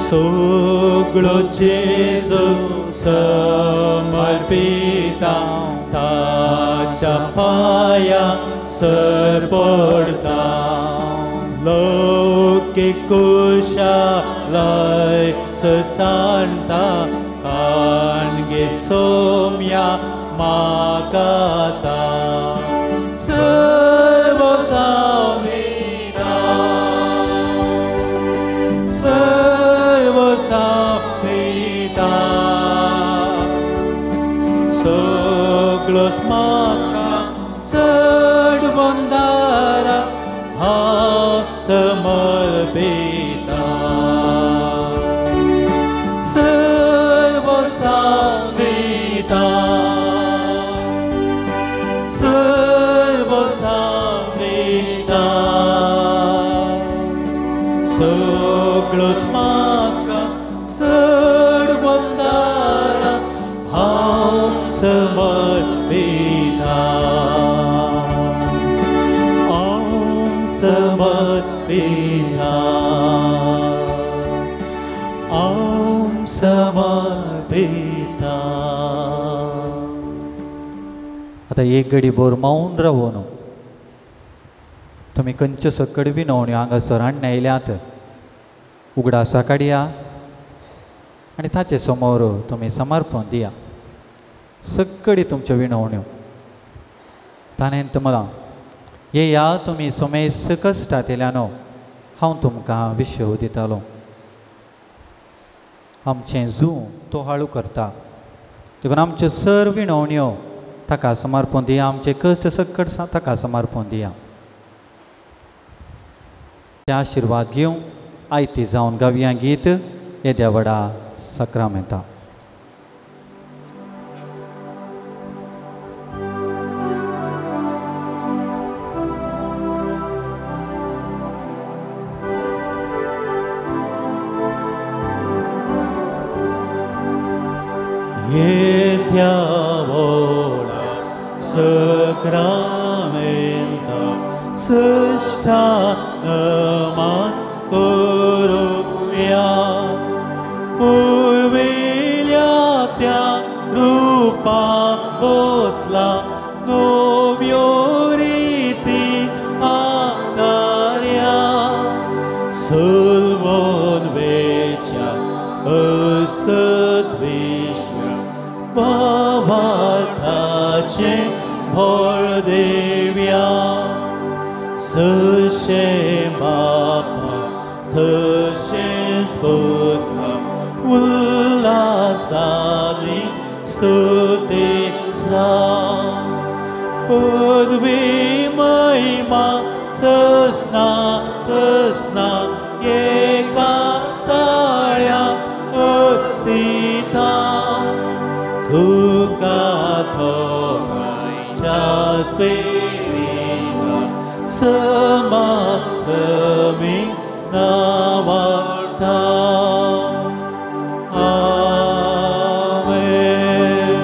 सगळो जेजू समर्पिता ताच्या पांया सर पडटा लौकीक कुशालय ससाणता काणगे सोम्या मागाता सर्व सांगता सर्व सांगता सगळोच म्हाका सर्वोंदारा हांव समर्पिता सर्व सांगता सर्व सांगता सगळोच म्हाका सर्वोंदारा हांव समर्पिता. आता एक घडी भर मौन रावून तुमी खंयच्यो सकड विनवण्यो हांगासर हाडून आयल्यात उगडासा काडया आनी ताचे समोर तुमी समर्पण दिया. सगळी तुमच्यो विनवण्यो ताणें म्हळां, येया तुमी सोमेस कश्टांतल्यानो, हांव तुमकां विशय दितालो. आमचें जू तो हाळू करता, देखून आमच्यो सर विनवण्यो ताका समर्पण दिया, आमचे कश्ट सकट ताका समर्पण दिया. ते आशिर्वाद घेवन आयती जावन गावया गीत येद्या व्हडा साक्रामेंता. येत्या व्हडा साक्रामेंता सृष्टा नमन करुया, पुर्विल्या त्या रूपा बोतला नव्यो रिती आकार्या, सलमोन वेच्या अस्तित्व भावार्थाचे भोळ देव्या, सशे बापा तशेंच पुता उल्हासानी स्तुती जा, पदवी महिमा ससना ससना एका साळ्या अचिता, तुका थोकायच्या सेविका समाजमी नावाता. आमेन.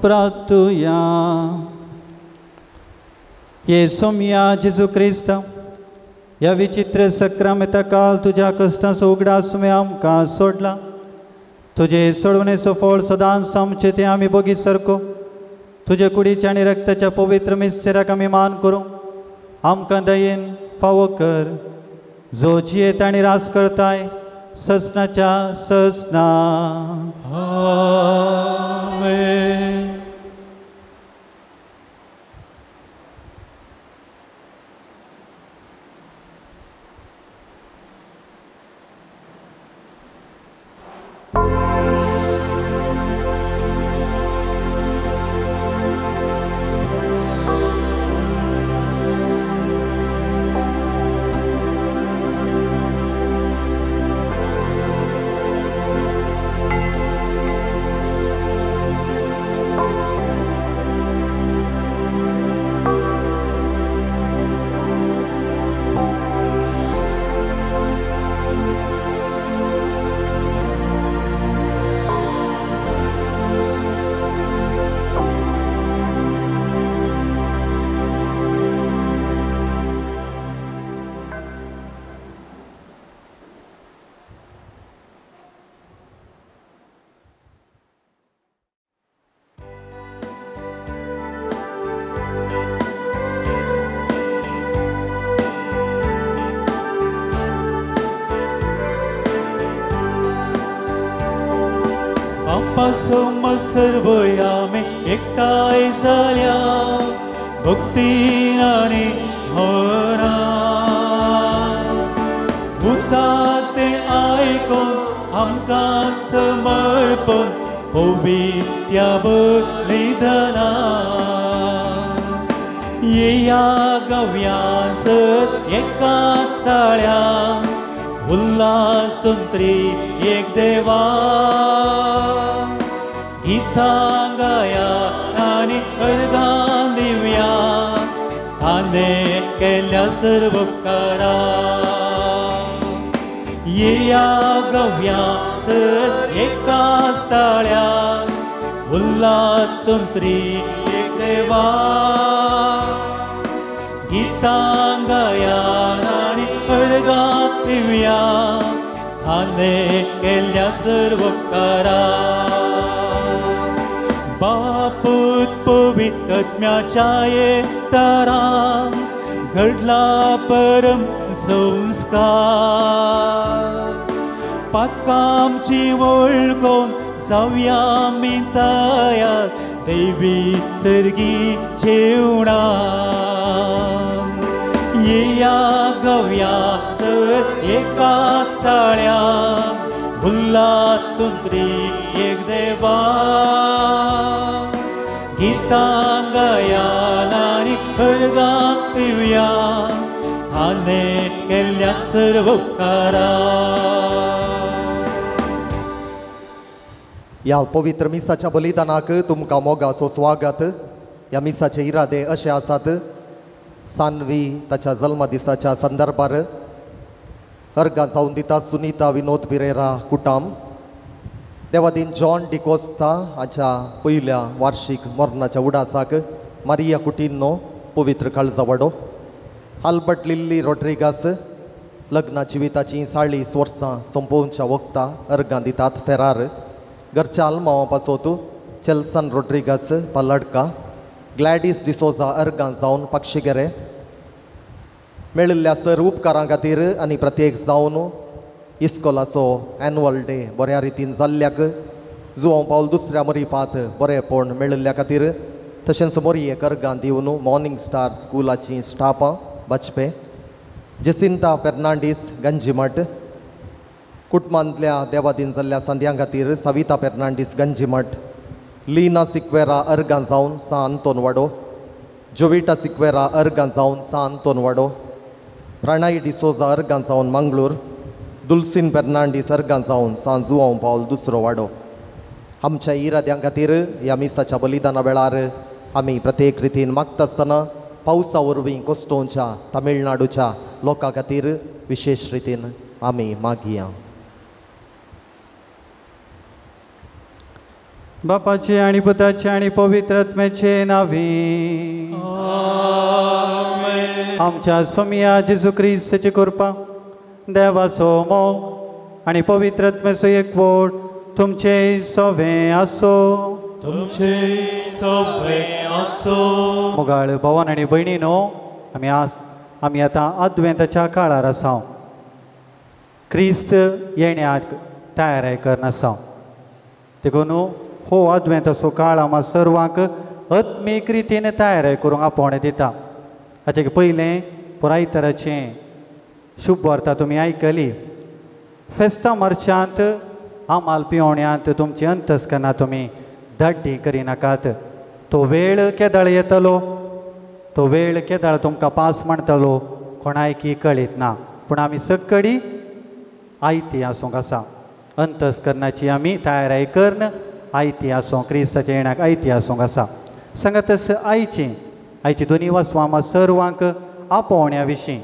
प्रार्थुया. ये सोमया जेजू क्रिस्त, ह्या विचित्र सक्रामेंता काल तुज्या कश्टांचो उगडास तुवें आमकां सोडला. तुजे सोडवणेचो फळ सदांच आमचें तें आमी बगीत सारको तुजे कुडीच्या आनी रक्ताच्या पवित्र मिस्तेराक आमी मान करूं. आमकां दयेन फावो कर, जो जियेत आनी रास करताय ससनाच्या ससना. आमेन. सर्व आमी एकठांय जाल्या भक्तीन आनी भरान, उता तें आयकून आमकां समर्पण पवित्या बलिदानान. येया गव्यास एका चाळ्या उल्हासून त्रि एक देवा, गीतां गाया आनी अर्गां दिवया, ताणें केल्या सर्व उपकारा. येया गव्या सर एका साळ्या उल्हासून त्रि एक देवा, गीतां गाया आनी अर्गां दिवया, थाने केल्ल्या सर्व उपकारा बापूत पवित्र आत्म्याच्या एकतारान घडला परम संस्कार पातकामची वळखून जावया आमी तयार देवी सर्गी जेवणा येया गव्या चल एका साळ्या भुल्ला चुंत्री एक देवा गीतां गाया आनी खडगां दिवया थाने केल्ल्या सर्व उपकारा. ह्या पवित्र मिसाच्या बलिदानाक तुमकां मोगाचो स्वागत. ह्या मिसाचे इरादे अशे आसात. सानवी ताच्या जल्मदिसाच्या संदर्भार अर्गां जावन दिता सुनीता विनोद पिरेरा कुटाम, देवादीन जॉन डिकोस्ता हाच्या पयल्या वार्षीक मरणाच्या उडासाक मारिया कुटिन्नो पवित्र काळजावाडो, आल्बर्ट लिल्ली रोड्रिगास लग्न जिविताचीं 40 वर्सां सोंपोवच्या वखदां अर्गां दितात फेरार, घरच्या आल्मांवा पासत चेल्सन रोड्रिगास पालडका, ग्लॅडीस डिसोजा अर्गां जावन पक्षिगेरे मेळिल्ल्या सर उपकारां खातीर आनी प्रत्येक जावन इस्कोलाचो एनुअल डे बऱ्या रितीन जाल्ल्याक जुवांव पावल दुसऱ्या मरिपात बरेंपण मेळिल्ल्या खातीर तशेंच मोरयेक अर्गां दिवन मॉर्निंग स्टार स्कुलाचीं स्टाफां बाजपे, जेसिंता फेर्नांडीस गंजीमठ, कुटुंबांतल्या देवादीन जाल्ल्या संद्यां खातीर सविता फेर्नांडीस गंजीमठ, लीना सिक्वेरा अर्गां जावन सा आंतोन वाडो, जोविटा सिक्वेरा अर्गां जावन सा आंतोन वाडो, प्रणय डिसोजा अर्गां जावन मंगळूर, दुलसीन फेर्नांडीस अर्गां जावन सा जुवांव पावल दुसरो वाडो. आमच्या इराद्यां खातीर ह्या मिसाच्या बलिदाना वेळार आमी प्रत्येक रितीन मागता आसतना पावसा वरवीं कोस्टोवच्या तमिळनाडूच्या लोकां खातीर विशेश रितीन आमी मागया. बापाचे आनी पुताचे आनी पवित्र आत्म्याचे नांवी आमच्या सोमया जेजू क्रिस्ताची कृपा, देवाचो मोग आनी पवित्र आत्म्याचो एकवट तुमचे सवे आसो. तुमचे सवे आसो. मोगाळ भवन आनी भयणीनो, आमी आतां आद्वेंताच्या काळार आसा. क्रिस्त येण्याक तयाराय करना आसा. देखून हो आद्वेंताचो काळ आमकां सर्वांक आत्मीक रितीन तयाराय करूंक आपोवणें दिता. हाचे पयलें पुराय तराचें शुभ वार्ता तुमी आयकली. फेस्तां मार्चांत आमाल पिवण्यांत तुमची अंतस्कना तुमी धाड्डी करिनाकात. तो वेळ केदाळ येतलो, तो वेळ केदाळ तुमकां पास म्हणटलो कोणायकी कळीत ना. पूण आमी सगळी आयती आसूंक आसा. अंतस्करणाची आमी तयाराय करन आयती आसूंक क्रिस्ताच्या येण्याक आयती आसूंक आसा. सांगातच आयची दोनी वसवां आमकां सर्वांक आपोवण्या विशीं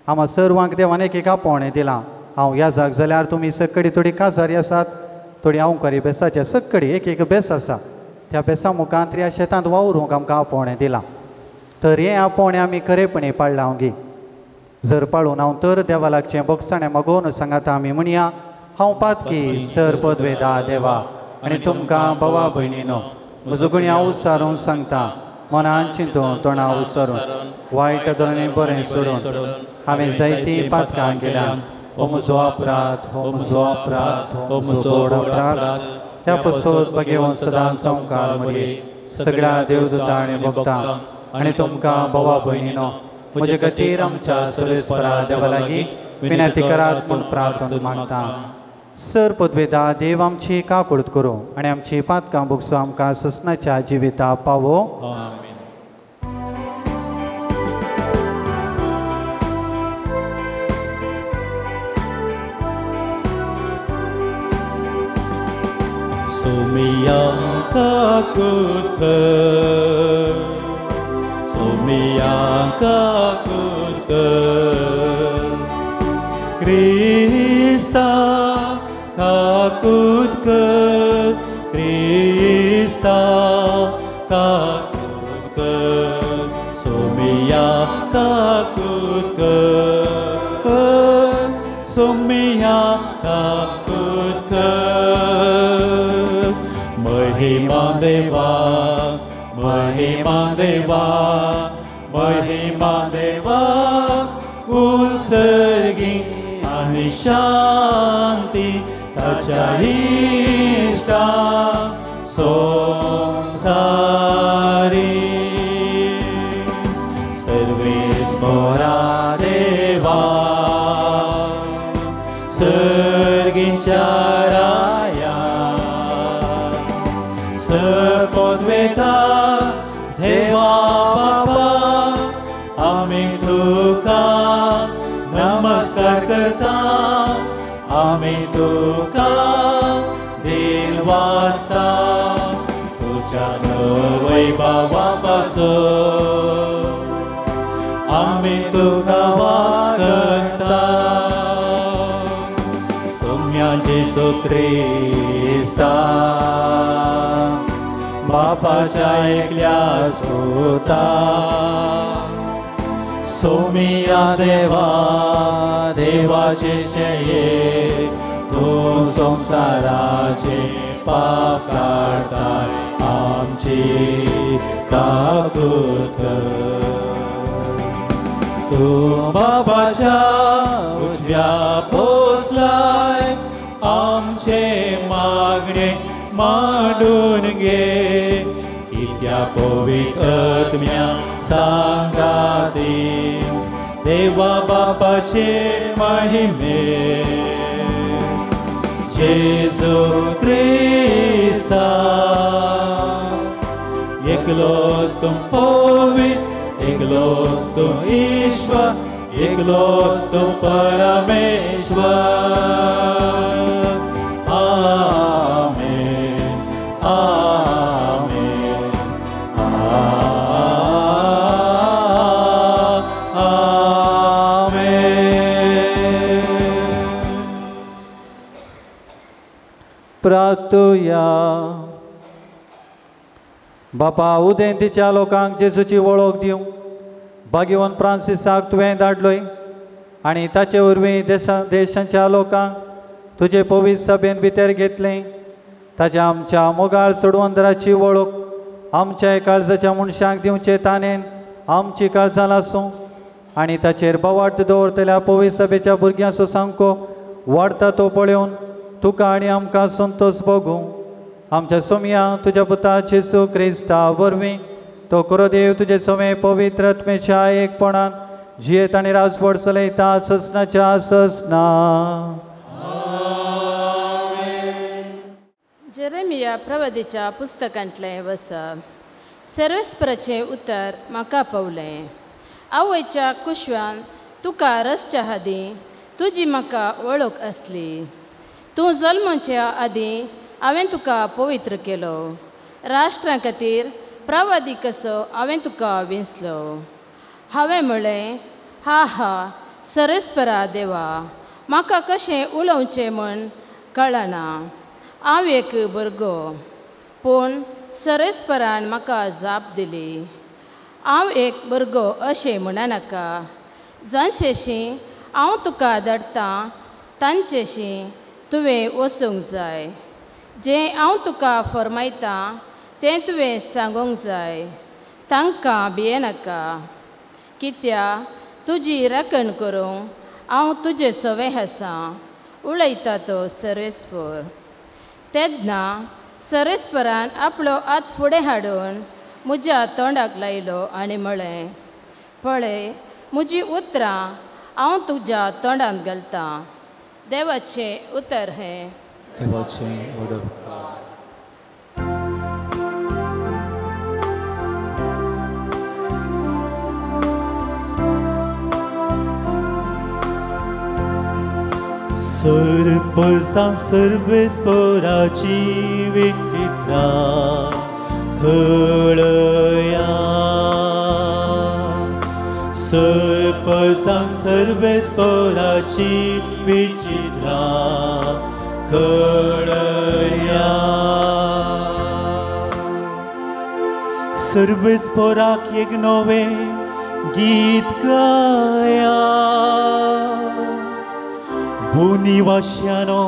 आमकां सर्वांक देवान एक एक आपोवणें दिलां. हांव याजाक जाल्यार तुमी सगळी थोडी काजारी आसात, थोडी हांवकारी बेसाचे सगळी एक एक बेस आसा. त्या बेसा मुखांत ह्या शेतांत वावरूंक आमकां आपोवणें दिलां. तर हें आपोवणें आमी खरेपणी पाळ्ळां हांव गी जर पाळून हांव तर देवा लागचें बोगसाणें मागोवन सांगाता आमी म्हणया, हांव पातकी सर पदवेदा देवा आनी तुमकां भावा भयणीनो म्हजो गुणी हांव उसारून सांगता, मनान चिंतून तोंडा उसारून वायट धोरणे बरें सोडून हांवें जायतीं पातकां केल्यां. हो म्हजो अपराध, हो म्हजो अपराध, हो म्हजो व्हड अपराध. ह्या पसोत बगेवन सदां संवकार मरे सगळ्या देवदूता आनी भक्तां आनी तुमकां भावा भयणीनो म्हजे खातीर आमच्या सर्वेस्परा देवा लागीं विनंती करात म्हूण प्रार्थना मागता. सर पदवेदा देव आमची काकुळट करूं आनी आमची पातकां भोगसो आमकां ससनाच्या जिविता पावो. सोमिया काकुत कर, सोमिया काकुत कर, क्रिस्ता काकुत कर, क्रिस्ता काकुत कर, सोमिया काकुत कर, सोमिया महिमा देवा, महिमा देवा, महिमा देवा, उत्सर्गी आनी शांती ताच्या इश्टा संवसारी. सर्वेस्परा देवा, सर्गींच्या राया, सपदवेता देवा बापा, आमी तुका नमस्कार करता, आमी तुका दिल वाजता, तुज्या वैभवा पासून आमी तुका वागता. सोम्या जेजू क्रिस्ता, बापाच्या एकल्या सुता, सोमिया देवा, देवाचे शये, तूं संवसाराचे पाप काडताय, आमची काकूत कर. तूं बापाच्या उजव्या पोसलाय, आमचे मागणे मांडून घे, कित्या पवित्र आत्म्या सांगाती, देवा बापाचे महिमे. जेजू क्रिस्ता, एकलोच तूं पवित्र, एकलोच तूं ईश्वर, एकलोच तूं परमेश्वर. आमेन, आमेन, आमेन. प्रार्थुया. बापा, उदेंतीच्या लोकांक जेजूची वळख दिवंक भाग्यवान फ्रांसिसाक तुवें धाडलोय आनी ताचे वरवीं देशाच्या लोकांक तुजे पवित्र सभेन भितर घेतलें. ताच्या आमच्या मोगाळ सोडवंदराची वळख आमच्या काळजाच्या मनशांक दिवचे ताणेन आमची काळजां लासूं आनी ताचेर बवार्थ दवरतल्या पवित्र सभेच्या भुरग्यांचो सामको वाडटा तो पळोवन तुका आनी आमकां संतोश भोगूं. आमच्या सोमया तुज्या पुता जेजू क्रिस्ता वरवीं तो कुरोदेव तुजे समे पवित्र आत्मेच्या एकपणान जियेत आनी राजवट चलयता ससनाच्या ससना. जेरेमिया प्रवादीच्या पुस्तकांतलें वसप. सर्वेस्पराचें उतर म्हाका पावलें. आवयच्या कुशव्यान तुका रसच्या आदीं तुजी म्हाका वळख आसली. तूं जल्मच्या आदीं हांवें तुका पवित्र केलो. राष्ट्रां खातीर प्रवादी कसो हांवें तुका विंचलो. हांवें म्हळें, हा हा सर्वेस्परा देवा, म्हाका कशें उलोवचें म्हूण कळना, हांव एक भुरगो. पूण सर्वेस्परान म्हाका जाप दिली, हांव एक भुरगो अशें म्हणनाका. जांचेशी हांव तुका धाडटां तांचेशी तुवें वचूंक जाय. जें हांव तुका फर्मायतां तें तुवें सांगूंक जाय. तांकां भियेनाका, कित्याक तुजी राखण करूंक हांव तुजे सवें आसा, उलयता तो सर्वेस्पर. तेन्ना सर्वेस्परान आपलो हात फुडें हाडून म्हज्या तोंडाक लायलो आनी म्हळें, पळय म्हजी उतरां हांव तुज्या तोंडांत घालतां. देवाचें उतर हें. देवाचें उतर. सरपरसां सर्वेस्पराची विचित्रा खळया, सरपरसां सर्वेस्पराची विचित्रा खळया. सर्वेस्पराक एक नवें गीत गाया, भूनिवाश्यानो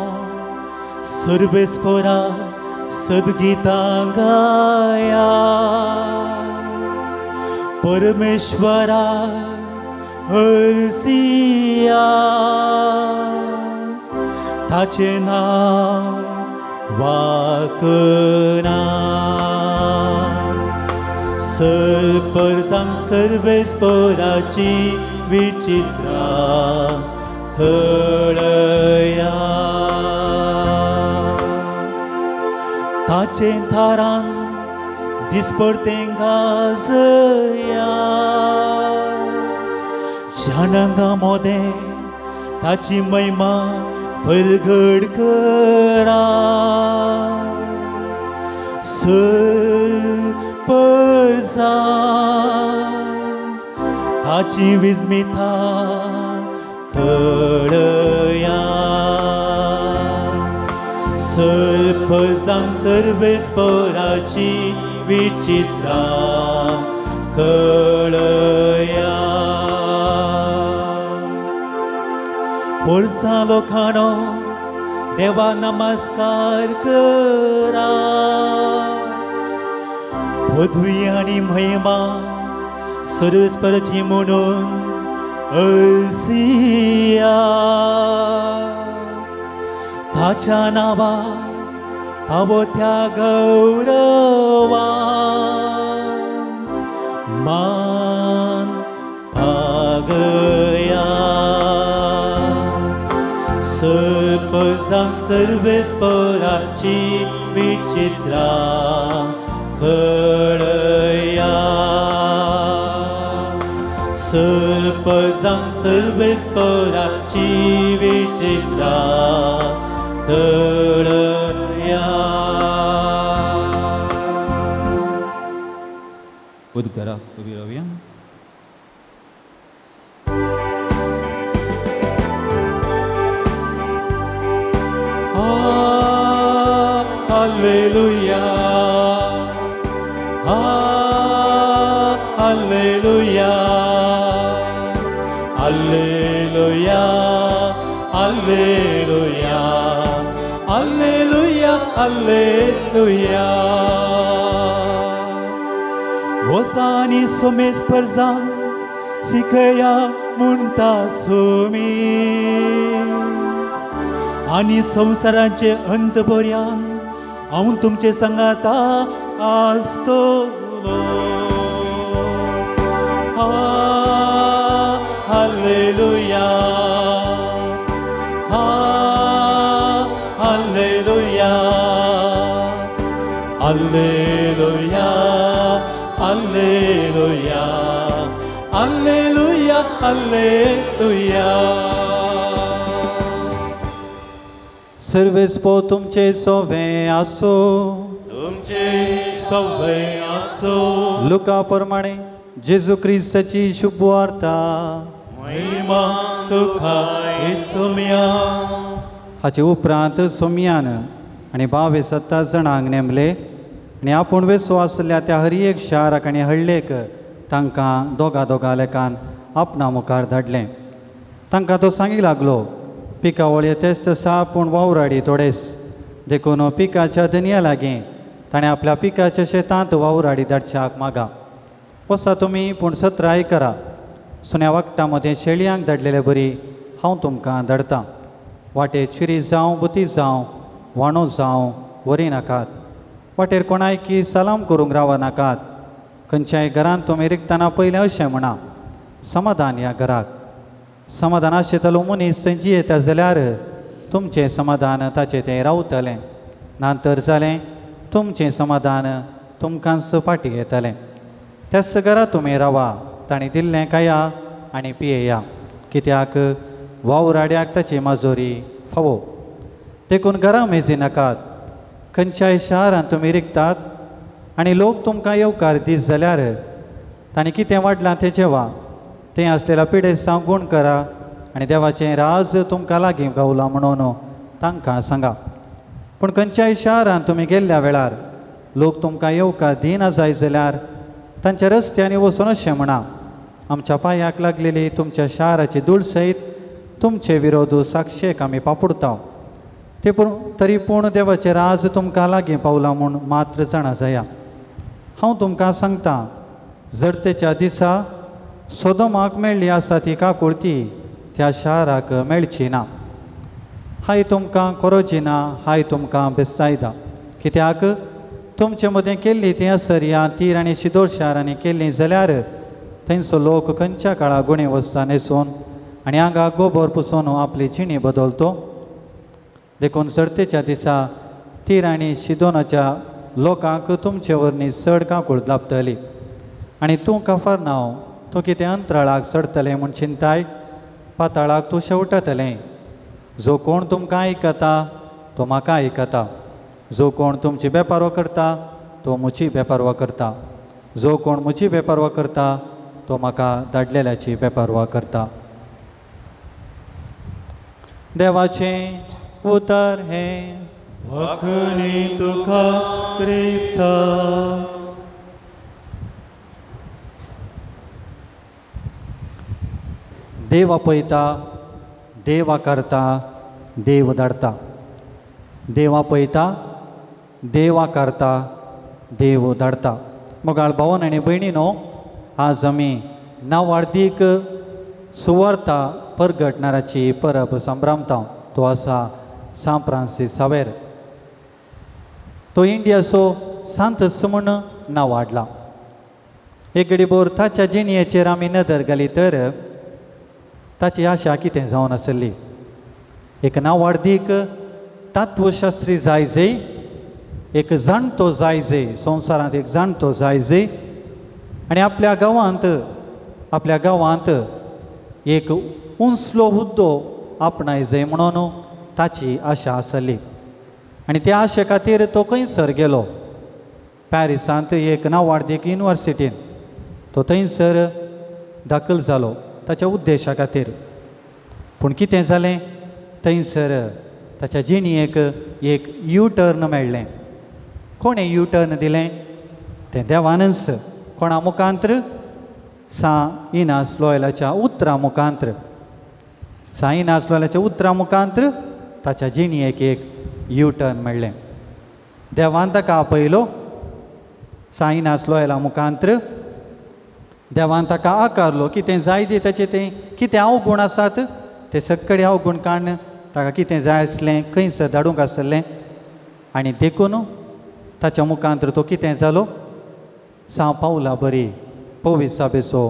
सर्वेस्परा सद्गीतां गाया परमेश्वरा हरसिया ताचें नांव वाकना सरपरजांक सर्वेस्पराची विचित्रा कळया ताचें थारान दिसपडतें गाजया जनांगा मोदें ताची महिमा परगट करा सरपरजा ताची विस्मिता कळया सरपरजांक सर्वेस्पराची विचित्रा कळया पोरसा लोकांनो देवा नमस्कार करा पदवी आनी महिमा सर्वेस्पराची म्हणून हरसिया ताच्या नांवा फावो त्या गौरवान मान पागया सरपरजांक सर्वेस्पराची विचित्रा कळया सरपरजांक सर्वेस्पराची विचित्रा कळया. उद्गाराक उबी रावया. Alleluia, Alleluia, Alleluia, Alleluia, Alleluia, Alleluia. वसानी सोमेस्परजा सिकया म्हणटा सोमी आनी संवसाराचे अंत पर्यंत हांव तुमचे सांगाता आसतलो. Hallelujah, hallelujah, hallelujah, hallelujah, hallelujah, hallelujah. सर्वेस्पो तुमचे सोवे आसो, तुमचे सोवे आसो. लुका प्रमाणे जेजू क्रिस्ताची शुभ वार्ता. महिमा तुका येसुम्या. हाचे उपरांत सोम्यान आनी 22 जाणांक नेमले आनी आपूण वेसो आसल्या त्या हर एक शाराक आनी हळ्ळेक तांकां दोगा दोगा लेखान आपणा मुखार धाडलें. तांकां तो सांगी लागलो, पिकावळ तेच आसा पूण वावराडी थोडेच, देखून पिकाच्या धनया लागीं ताणें आपल्या पिकाच्या शेतांत वावराडी धाडच्याक मागा. वसा तुमी पूण सत्राय करा, सुन्या वखदां मदें शेळयांक धाडलेले बरी हांव तुमकां धाडटां. वाटेर चिरी जावं बुती जावं वाणो जावं व्हरी नाकात. वाटेर कोणायकी सलाम करूंक रावा नाकात. खंयच्याय घरांत तुमी रिगतना पयलें अशें म्हणा, समाधान ह्या घराक. समाधान आशिल्लो मनीस थंय जियेता जाल्यार तुमचें समाधान ताचें तें रावतलें, ना तर जालें तुमचें समाधान तुमकांच फाटीं येतलें. त्याच घरा तुमी रावा, तांणी दिल्लें खाया आनी पियेया, कित्याक वावराड्याक ताची माजोरी फावो. देखून घरां मेजी नाकात. खंयच्याय शारांत तुमी रिगतात आनी लोक तुमकां येवकार दीस जाल्यार तांणी कितें वाडलां तें जेवा, तें आसलेल्या पिडेस्तांक गूण करा आनी देवाचें राज तुमकां लागीं गावलां म्हणून तांकां सांगा. पूण खंयच्याय शारांत तुमी गेल्ल्या वेळार लोक तुमकां येवकार दिना जाय जाल्यार तांच्या रस्त्यांनी वचून अशें म्हणा, आमच्या पांयाक लागलेली तुमच्या शाराची धूळ सयत तुमचे विरोध साक्षेक आमी पापुडता. ते तरी पूण देवाचें राज तुमकां लागीं पावलां म्हूण मात्र जाणा जाया. हांव तुमकां सांगता, जडतेच्या दिसा सोदोमाक मेळ्ळी आसा ती काकुळती त्या शाराक मेळची ना. हाय तुमकां कोरोजिना, हाय तुमकां बेसायदा, कित्याक तुमचे मदें केल्ली ती असरिया तीर आनी शिदोर शारांनी केल्ली जाल्यार थंयचो लोक खंयच्या काळा गुणे वस्तां न्हेसून आनी आंगाक गोबोर पुसून आपली जिणी बदलतो. देखून सर्तेच्या दिसा तीर आनी शिदोनाच्या लोकांक तुमचे वरवीं चड काकूळ लाबतली. आनी तूं काफरनांव, तूं कितें अंतराळाक चडतलें म्हूण चिंताय, पाताळाक तूं शेवटतलें. जो कोण तुमकां आयकता तो म्हाका आयकता, जो कोण तुमची बेपारवा करता तो म्हजी बेपारवा करता, जो कोण म्हजी बेपारवा करता तो म्हाका धाडलेल्याची बेपारवा करता. देवाचें उतर हें. वखणी तुका क्रिस्ता. देव आपयता, देव आकारता, देव धाडता. देव आपयता, देव आकारता, देव धाडता. मोगाळ भावन आनी भयणीनो, आज आमी नावार्दीक सुवार्ता परगटणाराची परब संभ्रमता. तो आसा सांत फ्रांसीस सावेर. तो इंडियाचो सांत म्हूण नांव वाडला. एक घडीभर ताच्या जिणयेचेर आमी नदर घाली तर ताची आशा कितें जावन आसली. एक नांवाडदीक तत्वशास्त्री जाय जे, एक जाणटो जाय जे, संवसारांत एक जाणटो जाय जे, आनी आपल्या गांवांत एक उंचलो हुद्दो आपणाय जाय म्हणून ताची आशा आसली. आनी त्या आशे खातीर तो खंयसर गेलो, पॅरिसांत एक नांवाडदीक युनिवर्सिटीन तो थंयसर दाखल जालो ताच्या उद्देशा खातीर. पूण कितें जालें, थंयसर ताच्या जिणयेक एक यू टर्न मेळ्ळें. कोणें यू टर्न दिलें? तें देवानच. कोणा मुखांत्र? सां इनास लोयलाच्या उतरां मुखांत्र. सां इनास लोयलाच्या उतरां मुखांत्र ताच्या जिणयेक एक यू टर्न मेळ्ळें. देवान ताका आपयलो सां इनास लोयला मुखांत्र. देवान ताका आकारलो. कितें जाय जे ताचें तें कितें अवगूण आसात ते सगळे अवगूण काडून ताका कितें जाय आसलें, खंयसर धाडूंक आसलें, आनी देखून ताच्या मुखांत्र तो कितें जालो, सां पावला बरी पविसाबेचो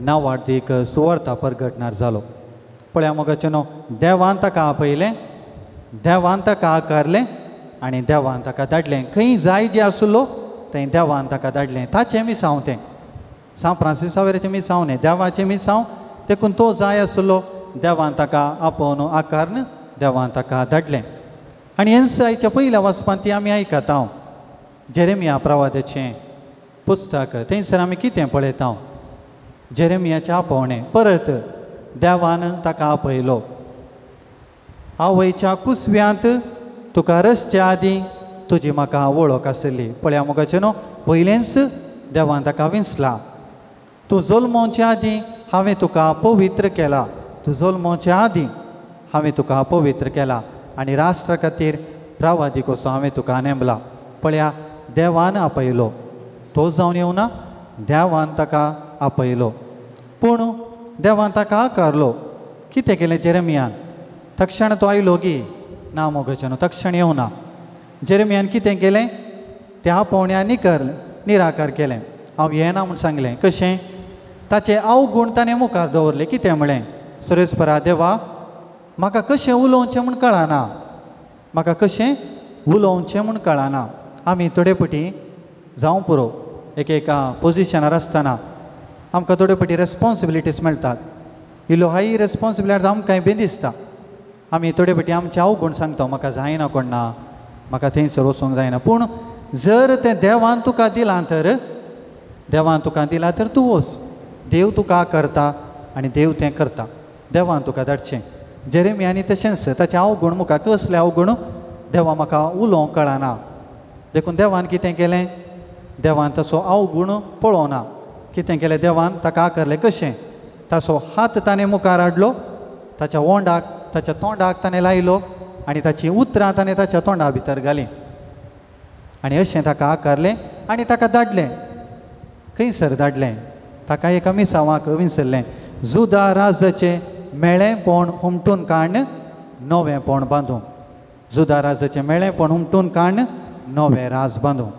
नांवाडदीक सुवार्ता परगटणार जालो. पळया मोगाचें न्हू, देवान ताका आपयलें, देवान ताका आकारलें आनी देवान ताका धाडलें. खंय जाय जे आसलो थंय देवान ताका धाडलें. ताचें मिसांव तें, सांत फ्रांसीस सावेराचें मिसांव न्ही, देवाचें मिसांव. देखून तो जाय आसलो, देवान ताका आपोवन आकारन देवान ताका धाडलें. आनी हेंच आयच्या पयल्या वाचपांत ती आमी आयकता जेरेमिया प्रवादाचें पुस्तक. थंयसर आमी कितें पळयता, जेरेमियाचें आपोवणें. परत देवान ताका आपयलो. आवयच्या कुसव्यांत तुका रसच्या आदीं तुजी म्हाका वळख आसली. पळया मोगाचें न्हू, पयलेंच देवान ताका विंचला. तूं जल्मोवचे आदीं हांवें तुका पवित्र केला, तूं जल्मोवचे आदीं हांवें तुका पवित्र केला आनी राष्ट्रा खातीर प्रवादीक असो हांवें तुका नेमला. पळया, देवान आपयलो, तो जावन येवना, देवान ताका आपयलो. पूण देवान ताका आकारलो. कितें केलें जेरेमियान? तक्षण तो आयलो गी ना मोगाचें न्हू, तक्षण येवना. जेरेमियान कितें केलें, त्या आपोवण्या निराकार केलें. हांव येना म्हूण सांगलें. कशें? ताचे अवगूण ताणें मुखार दवरले. कितें म्हळें, सुरेशपरा देवा, म्हाका कशें उलोवचें म्हूण कळना, म्हाका कशें उलोवचें म्हूण कळना. आमी थोडे पटी जावं पुरो एक एका पोजिशनार आसतना आमकां थोडे पटी रेस्पोन्सिबिलिटीज मेळटात. इल्लो हाय रेस्पोन्सिबिलिटीज आमकांय बी दिसता. आमी थोडे पटी आमचे अवगूण सांगता, म्हाका जायना कोण ना, म्हाका थंयसर वचूंक जायना. पूण जर तें देवान तुका दिलां तर, देवान तुका दिलां तर तूं वच. देव तुका करता आनी देव तें करता. देवान तुका धाडचें. जेरेमियानी तशेंच ताचें अवगूण मुखार, कसलें अवगूण, देवा म्हाका उलोवंक कळना. देखून देवान कितें केलें, देवान ताचो अवगूण पळोवना. कितें केलें देवान, ताका आकारलें. कशें? ताचो हात ताणें मुखार हाडलो, ताच्या ओंडाक, ताच्या तोंडाक ताणें लायलो आनी ताची उतरां ताणें ताच्या तोंडा भितर घालीं आनी अशें ताका आकारलें आनी ताका धाडलें. खंयसर धाडलें? ताका एका मिसांवाक विसरलें. जुदा राजाचें मेळेंपण हुमटून काडून नवेंपण बांदूं. जुदा राजाचें मेळेंपण हुमटून काडून नवें राज बांदूं.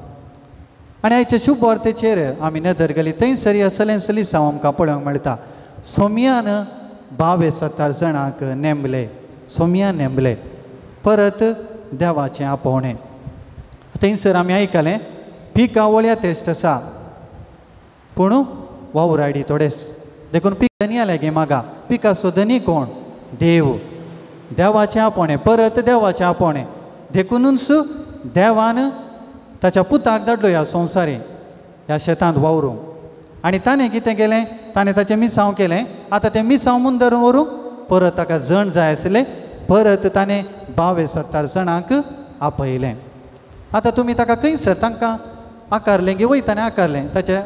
आनी आयचे शुभवार्तेचेर आमी नदर घाली थंयसर असलें सलिसांव आमकां पळोवंक मेळटा. सोमयान 72 जाणांक नेमले. सोमयान नेमले परत देवाचें आपोवणें. थंयसर आमी आयकलें पिकां वळ्या तेस्ट आसा पूण वावराडी थोडेच, देखून पीक धनया लागीं मागा. पिकाचो धनी कोण? देव. देवाचें आपोवणें, परत देवाचें आपोवणें. देखुनूच देवान ताच्या पुताक धाडलो ह्या संवसारी ह्या शेतांत वावरूंक. आनी ताणें कितें केलें? ताणें ताचें मिसांव केलें. आतां तें मिसांव मुंदर व्हरूंक परत ताका जण जाय आसलें. परत ताणें 72 जाणांक आपयलें. आतां तुमी ताका खंयसर तांकां आकारलें की वयताना आकारलें. ताचे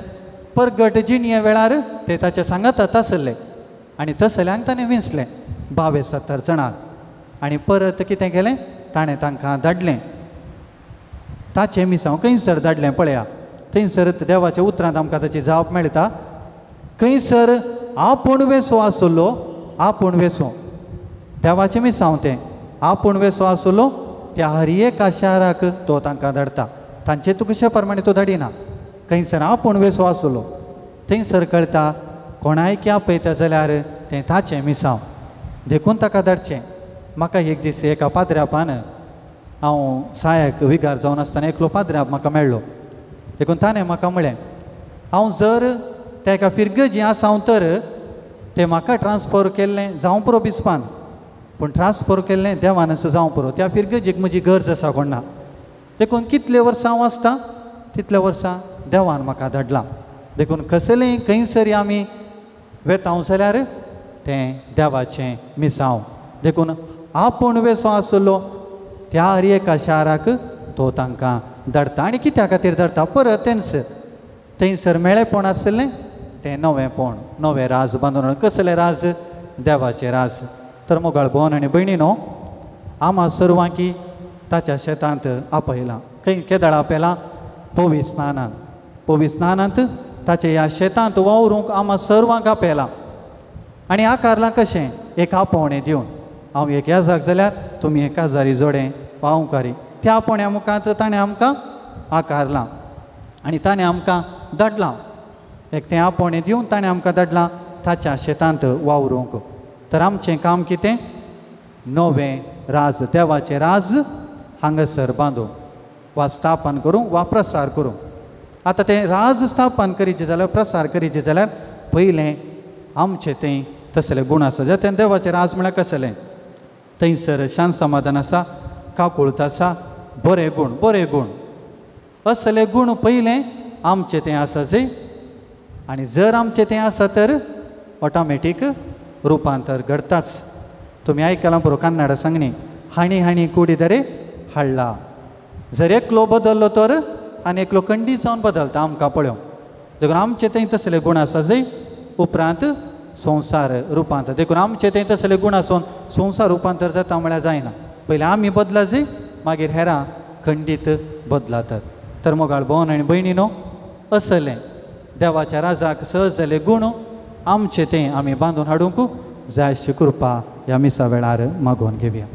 परगट जिणये वेळार ते ताचे सांगातात आसले आनी तसल्यांक ताणें विंचलें 72 जाणांक. आनी परत कितें केलें? ताणें तांकां धाडलें. ताचें मिसांव खंयसर धाडलें पळया. थंयसर देवाच्या उतरांत आमकां ताची जाप मेळटा. खंयसर आपूण वेसो आसलो, आपूण वेसो देवाचें मिसांव तें आपूण वेसो आसलो त्या हर एका शाराक तो तांकां धाडटा. तांचे तुकशे प्रमाणे तो धाडिना. खंयसर आपूण वेसो आसलो थंयसर कळटा कोणायकी आपयता जाल्यार तें ताचें मिसांव, देखून ताका धाडचें. म्हाका एक दीस एका पाद्र्यापान हांव सायक विगार जावन आसतना एकलो पाद्र्याप म्हाका मेळ्ळो. देखून ताणें म्हाका म्हळें, हांव जर त्या एका फिरगजी आसा हांव तर तें म्हाका ट्रान्सफर केल्लें जावं पुरो बिस्पान, पूण ट्रान्सफर केल्लें देवान असो जावं पुरो. त्या फिरगजीक म्हजी गरज आसा कोण ना. देखून कितले वर्सां हांव आसता तितल्या वर्सां देवान म्हाका धाडलां. देखून कसलेंय खंयसर आमी वेता जाल्यार तें देवाचें मिसांव. देखून आपूण वेसो आसलो त्या हर एका शाराक तो तांकां धाडटा. आनी कित्या खातीर धाडटा? परत तेंच थंयसर मेळेपण आसलें तें नवेंपण, नवें राज बांदून. कसलें राज? देवाचें राज. तर मोगाळ भोवन आनी भयणीनो, आमा सर्वांकी ताच्या शेतांत आपयलां. खंय केदळ आपयलां? पवित्र स्नानांत. पवित्र स्नानांत ताच्या ह्या शेतांत वावरूंक आमा सर्वांक आपयलां. आनी आकारलां कशें? एक आपोवणें दिवन. हांव एक याजाक जाल्यार तुमी एक हजारी जोडें पावंकारी. त्या आपोवण्या मुखार ताणें आमकां आकारलां आनी ताणें आमकां धाडलां. एक तें आपोवणें दिवन ताणें आमकां धाडलां ताच्या शेतांत वावरूंक. तर आमचें काम कितें? नवें राज, देवाचें राज हांगासर बांदूंक वा स्थापन करूंक वा प्रसार करूंक. आतां तें राज स्थापन करीचें जाल्यार, प्रसार करीचें जाल्यार पयलें आमचें तें तसले गूण आसा. तें देवाचें राज म्हळ्यार कसलें? थंयसर शांत समाधान आसा, काकुळत आसा, बरे गूण, बरे गूण. असले गूण पयलें आमचें तें आसा जे. आनी जर आमचें तें आसा तर ऑटोमॅटीक रुपांतर घडटाच. तुमी आयकलां पुरो कन्नडा सांगणी, हाणी हाणी कुडीदरे हाडला. जर एकलो बदल्लो तर आनी एकलो खंडीत जावन बदलता आमकां पळोवंक. देखून आमचें थंय तसले गूण आसा जे उपरांत संवसार रुपांतर. देखून आमचें थंय तसले गूण आसून संवसार रुपांतर जाता म्हळ्यार जायना. पयलें आमी बदला जे, मागीर हेरां खंडीत बदलातात. तर मोगाळ भोवन आनी भयणीनो, असलें देवाच्या राजाक सहज जाल्ले गूण आमचें तें आमी बांदून हाडूंक जाय अशी कृपा ह्या मिसा वेळार मागोवन घेवया.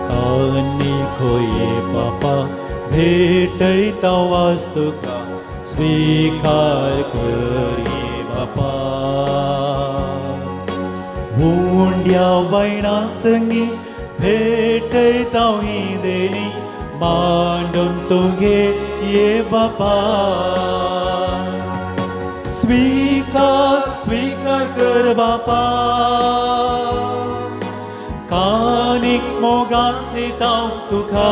कानी खोये बापा भेटयता वास्तुका स्वीकार करी बापा. उंड्या वैणा संगी भेटयता ही देणी मांडून तुगे ये बापा. स्वीकार स्वीकार कर बापा. कानीक मोगान दिता तुका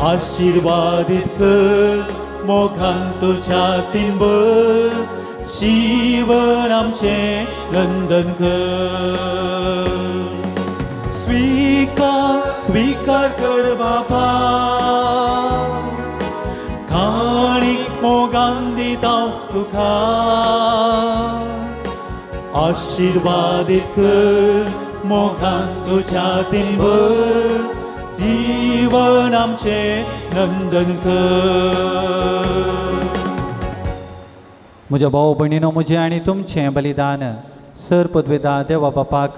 आशीर्वादीत कर मोगान तुज्या तिंबर जीवन आमचें नंदन कर. स्वीकार स्वीकार कर बापा काणीक मोगान दिता तुका आशीर्वादीत कर मोगान तुज्या दिनभर जीवन आमचें नंदन कर. म्हज्या भाव भयणीनो म्हजें आनी तुमचें बलिदान सर पदवेदा देवा बापाक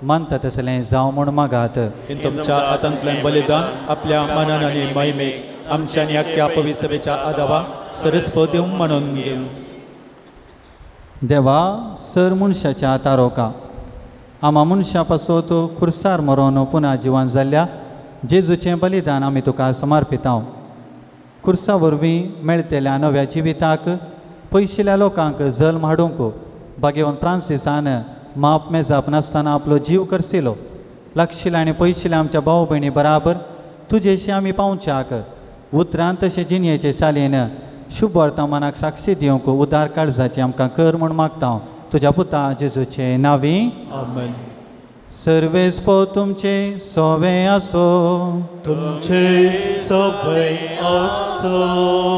मानता तसलें जावं म्हूण मागात. तुमच्या हातांतलें बलिदान आपल्या मनान आनी महिमेक आमच्या आनी आख्ख्या पवित्र सभेच्या आदावा सरस्पत दिवं म्हणून घेवं. देवा सर मनशाच्या तारोका आमा मनशा पासत खुर्सार मरोन पुना जिवन जाल्ल्या जेजूचें बलिदान आमी तुका समर्पितांव. खुर्सा वरवीं मेळटल्या नव्या जिविताक पयशिल्ल्या लोकांक जल्म हाडूंक भाग्यवंत फ्रांसिसान माप मेजाप नासतना आपलो जीव करसिलो. लागशिल्ल्या आनी पयशिल्ल्या आमच्या भाव भयणी बराबर तुजेशी आमी पावच्याक उतरान तशें जिणयेचे शालेन शुभ वर्तमानाक साक्षी दिवंक उदार काळजाची आमकां कर म्हूण मागता तुज्या पुता जेजूचे नांवी. आमेन. सर्वेस्पो तुमचे सोवे आसो. तुमचे सोवे आसो.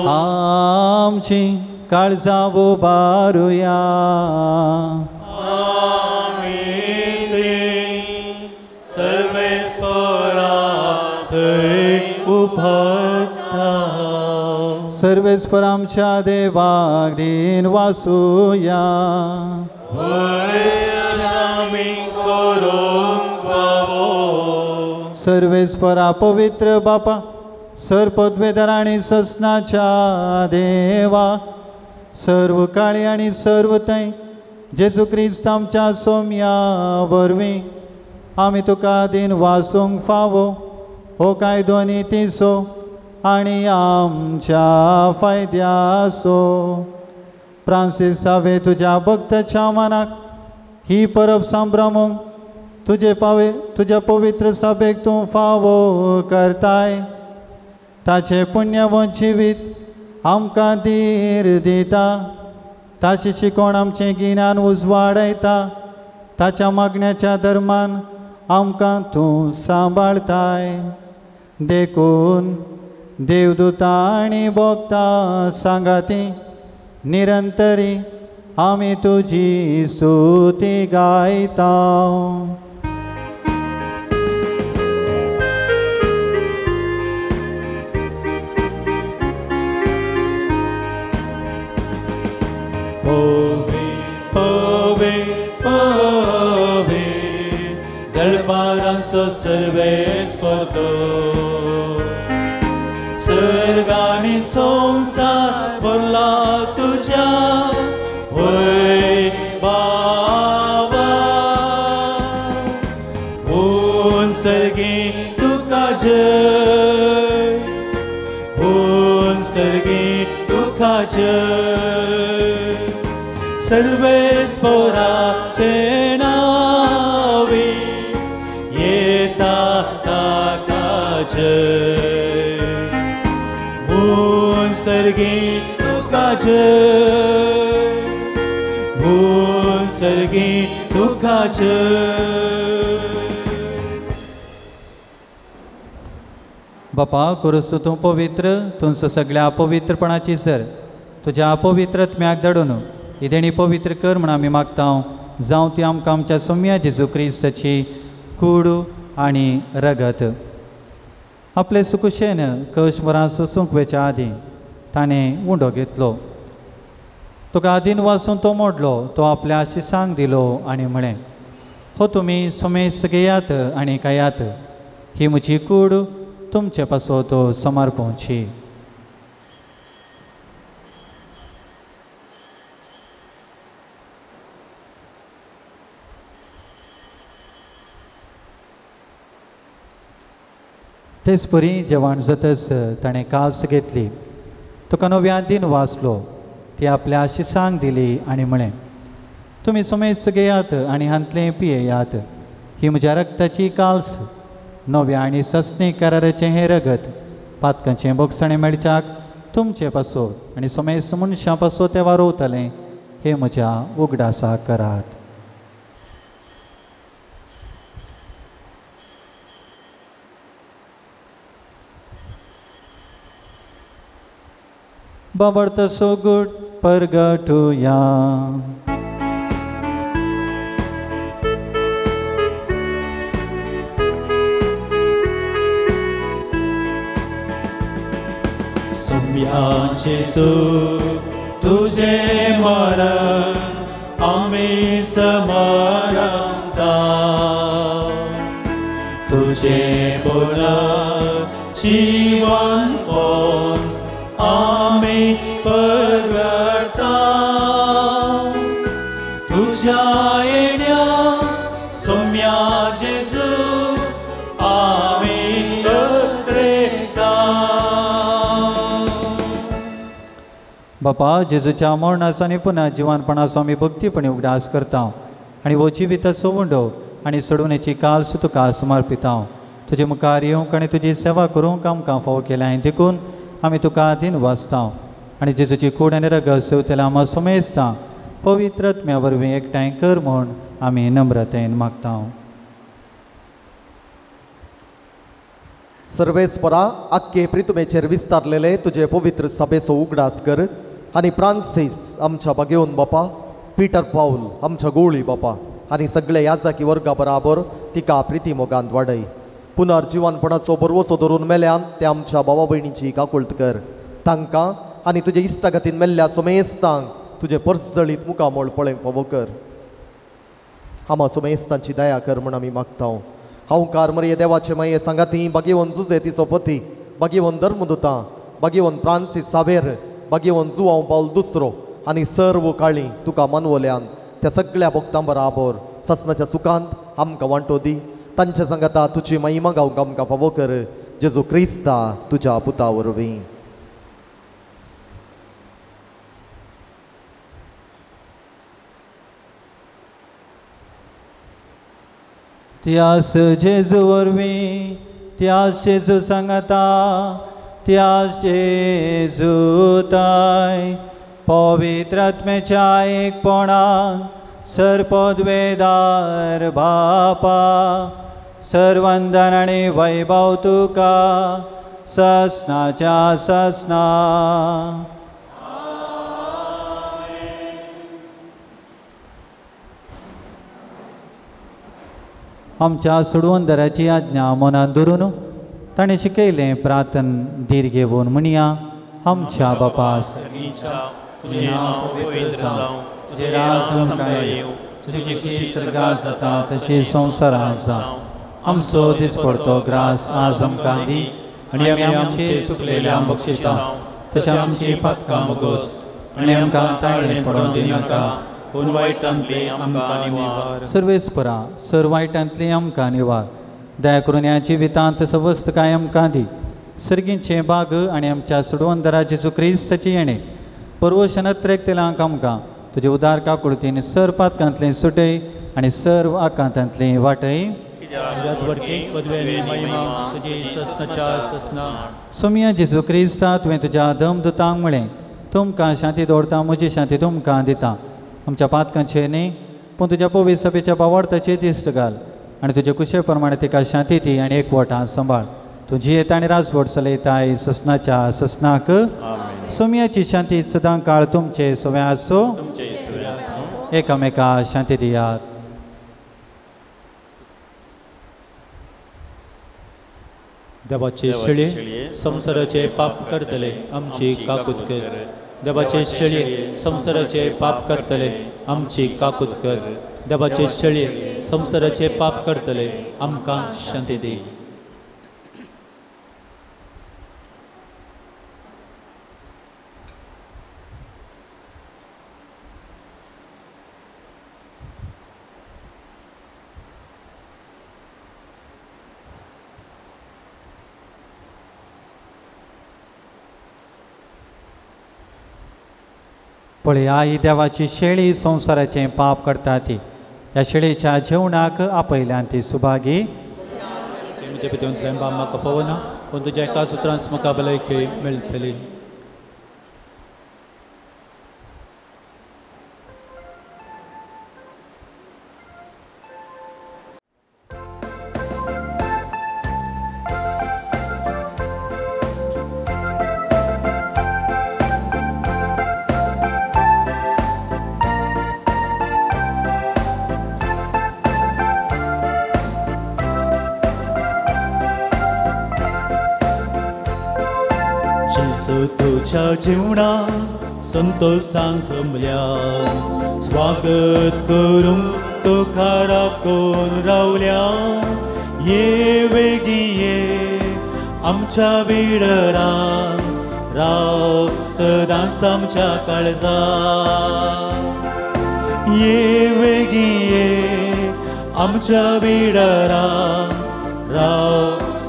आमची काळजां उबारुया. आमी सर्वेस्परा थंय उबारता. सर्वेस्पर आमच्या देवाक दीन वासुया. सर्वेस्परा पवित्र बापा सर पदवेदार आनी ससनाच्या देवा सर्व काळी आनी सर्व थंय जेजू क्रिस्त आमच्या सोम्या वरवीं आमी तुका दीन वासूंक फावो हो कायदो आनी तिसो आनी आमच्या फायद्यासो. फ्रांसीस सावे तुज्या भक्ताच्या मनाक ही परब सांभ्रमूंक तुजे पावे तुज्या पवित्र सभेक तूं फावो करताय. ताचें पुण्यवंत जिवीत आमकां धीर दिता. ताची शिकवण आमचें गिन्यान उजवाडयता. ताच्या मागण्याच्या धर्मान आमकां तूं सांबाळताय. देखून देवदूता आनी भोगता सांगाती निरंतरी आमी तुजी स्तुती गायता. पवे पवे पवे दरबारांचो सर्वेस्पर तो सर्गानी संवसार भरला तुज्या वय बाबा हुन सर्गी तुका जय हुन सर्गी तुका जय सर्वेस्पराचे नावे येता ताका जय हुन सर्गी तुका जय हुन सर्गी तुका जय. बापा कुरुसू तूं पवित्र तुमचो सगळ्या पवित्रपणाची सर तुज्या अपवित्रत्म्याक धाडून ही देणी पवित्र कर म्हूण आमी मागता. जावं ती आमकां आमच्या सोम्या जेजू क्रिस्ताची कूड आनी रगत. आपले सुकुशेन कश मरां सोसूंक वेच्या आदीं ताणें उंडो घेतलो. तुका आदीन वासून तो मोडलो. तो आपल्या आशिसांक दिलो आनी म्हळें, हो तुमी समेस्त घेयात आनी खायात. ही म्हजी कूड तुमचे पासत समर्पणची. तेच परी जेवण जातच ताणें काल्स घेतली. तुका नव्या दिन वाचलो. ती आपल्या आशिसांक दिली आनी म्हळें, तुमी समेस्त घेयात आनी हांतलें पियेयात. ही म्हज्या रक्ताची काल्स नव्या आनी सस्नी कराराचें हें रगत पातकांचें बोगसणें मेळच्याक तुमचे पासत आनी समेस्त मनशां पासत तें वारोवतलें. हें म्हज्या उगडासाक करात. बाबर्त सोगूट परगटुया. सुम्या जेजू तुझे मरण आमी समरता, तुझे पुण जीवन पण आमी परगटता, तुझ्या येण्या सुम्या जेजू आमी तत्रेता. बापा जेजूच्या मरणाचो आनी पुनः जिवानपणाचो आमी भक्तीपणी उगडास करता आनी हो जिविताचो उंडो आनी सोडवणेची काल्स तुका समर्पिता. तुजे मुखार येवंक आनी तुजी सेवा करूंक आमकां फावो केल्या देखून आमी तुका दिन वाचता आनी जेजूची कूड आनी रगत सेवतेल्या आमा सोमेस्ता पवित्र आत्म्या वरवीं एकठांय कर म्हूण आमी नम्रतेन मागता. सर्वेस्परा आख्खे प्रितुमेचेर विस्तारलेले तुजे पवित्र सभेचो उगडास कर आनी फ्रांसीस आमच्या बागेवन बापा, पीटर पावल आमच्या गोळी बापा आनी सगळे याजाकी वर्गा बराबर तिका प्रिती मोगांत वाडय. पुनर्जिवनपणाचो बरवसो धरून मेल्यान ते आमच्या बाबा भयणीची काकुळट कर. तांकां आनी तुजे इश्टागतीन मेल्ल्या सोमेस्तांक तुजें परजळीत मुखामळ पळोवंक फावो कर. आमा सोमेस्तांची दया कर म्हूण आमी मागता. हांवकार मरये देवाचे माये सांगाती बागेवन जुजे तिचो पती, बागेवन धर्मदुतां, बागेवन फ्रांसीस सावेर, बागेवन जुवांव पावल दुसरो आनी सर्व काळी तुका मानवल्यान त्या सगळ्या भक्तां बराबर ससनाच्या सुखांत आमकां वांटो दी. तांच्या सांगाता तुजी महिमा गावंक आमकां फावो कर. जेजू क्रिस्ता तुज्या पुता वरवीं. त्यास जेजू वरवीं, त्यास जेजू सांगाता, त्यास जेजू ताय पवित्र आत्म्याच्या एकपणान सर्पद्वेदार बापा सर्वंदन आनी वैभव तुका ससनाच्या ससना. आमच्या सोडवंदराची आज्ञा मनात धरून ताणें शिकयलें प्रार्थन धीर घेवन म्हणया. आमच्या बापा तुझें नांव पवित्र जावं, तुजें राज आमकां येवं, तुजी खुशी स्वर्गांत जाता तशी संवसारांत जावं. आमचो दिसपडतो ग्रास आज आमकां दी आनी आमी आमचे सुकलेल्या बक्षिता तशें आमची पातकां मोगोस आनी आमकां ताळें पडोवन दिनाका पूण वायटांतली आमकां निवार. सर्वेस्परा सर वायटांतली आमकां निवार. दया करून ह्या जिवितांत सवस्त कांय आमकां दी. सर्गींचे बाग आनी आमच्या सोडवंदरा जेजू क्रिस्ताची येणें परवशनत्रेक तेलांक आमकां तुजे उदार काकुळतीन सर पातकांतलें सुटय आनी सर्व आकांतांतलें वाटय. सोमया जेजू क्रिस्ता तुवें तुज्या दमदुतांक म्हळें तुमकां शांती दवरता म्हजी शांती तुमकां दिता. आमच्या पातकांचेर न्ही पूण तुज्या पवित्र सभेच्या बावार्थाचेर दिश्ट घाल आनी तुजे कुशे प्रमाणे तिका शांती दी आनी एकवटान सांबाळ. तूं जियेता आनी राजवट चलयताय ससनाच्या ससनाक. सोमयाची शांती सदां काळ तुमचे सगळें आसूं. एकामेका शांती दियात. देवाचे शेळये संवसाराचे पाप करतले आमची काकूत कर. देवाचे शेळये संवसाराचे पाप करतले आमची काकूत कर. देवाचे शेळये संवसाराचे पाप करतले आमकां शांती दी. पळया ही देवाची शेळी संवसाराचें पाप करता ती. ह्या शेळीच्या जेवणाक आपयल्यान ती सुभागी. म्हज्या भितूंतल्यान म्हाका पळोवना पूण तुज्या एका सुत्रांत म्हाका भलायकी मेळटली. आमच्या जिवणात संतोषान जमल्या स्वागत करूंक तुका राखून रावल्या ये वेगी ये आमच्या बिडरान राव सदांच आमच्या काळजान ये वेगी ये आमच्या बिडरान राव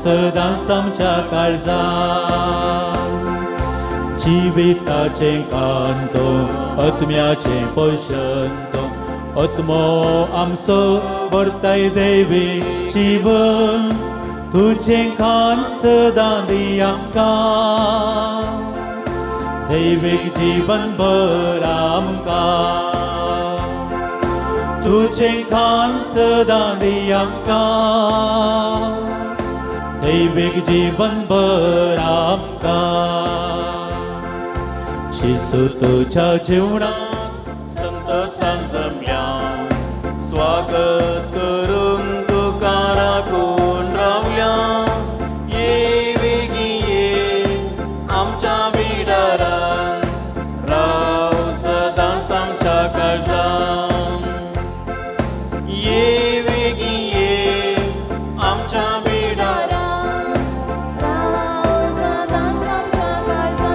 सदांच आमच्या काळजान जिविताचें कांतो आत्म्याचें पोशण तो आत्मो आमचो व्हरताय दैवी जीवन तुजें खान सदां दी आमकां दैवीक जीवन भर आमकां तुजें खान सदां दी आमकां दैवीक जीवन भर आमकां जेजू तुज्या जिवणात संतोषान जमल्या स्वागत करूंक तुका राखून रावल्या ये वेगी ये आमच्या बिडारान राव सदांच आमच्या काळजान ये वेगी ये आमच्या बिडारान राव सदांच आमच्या काळजान.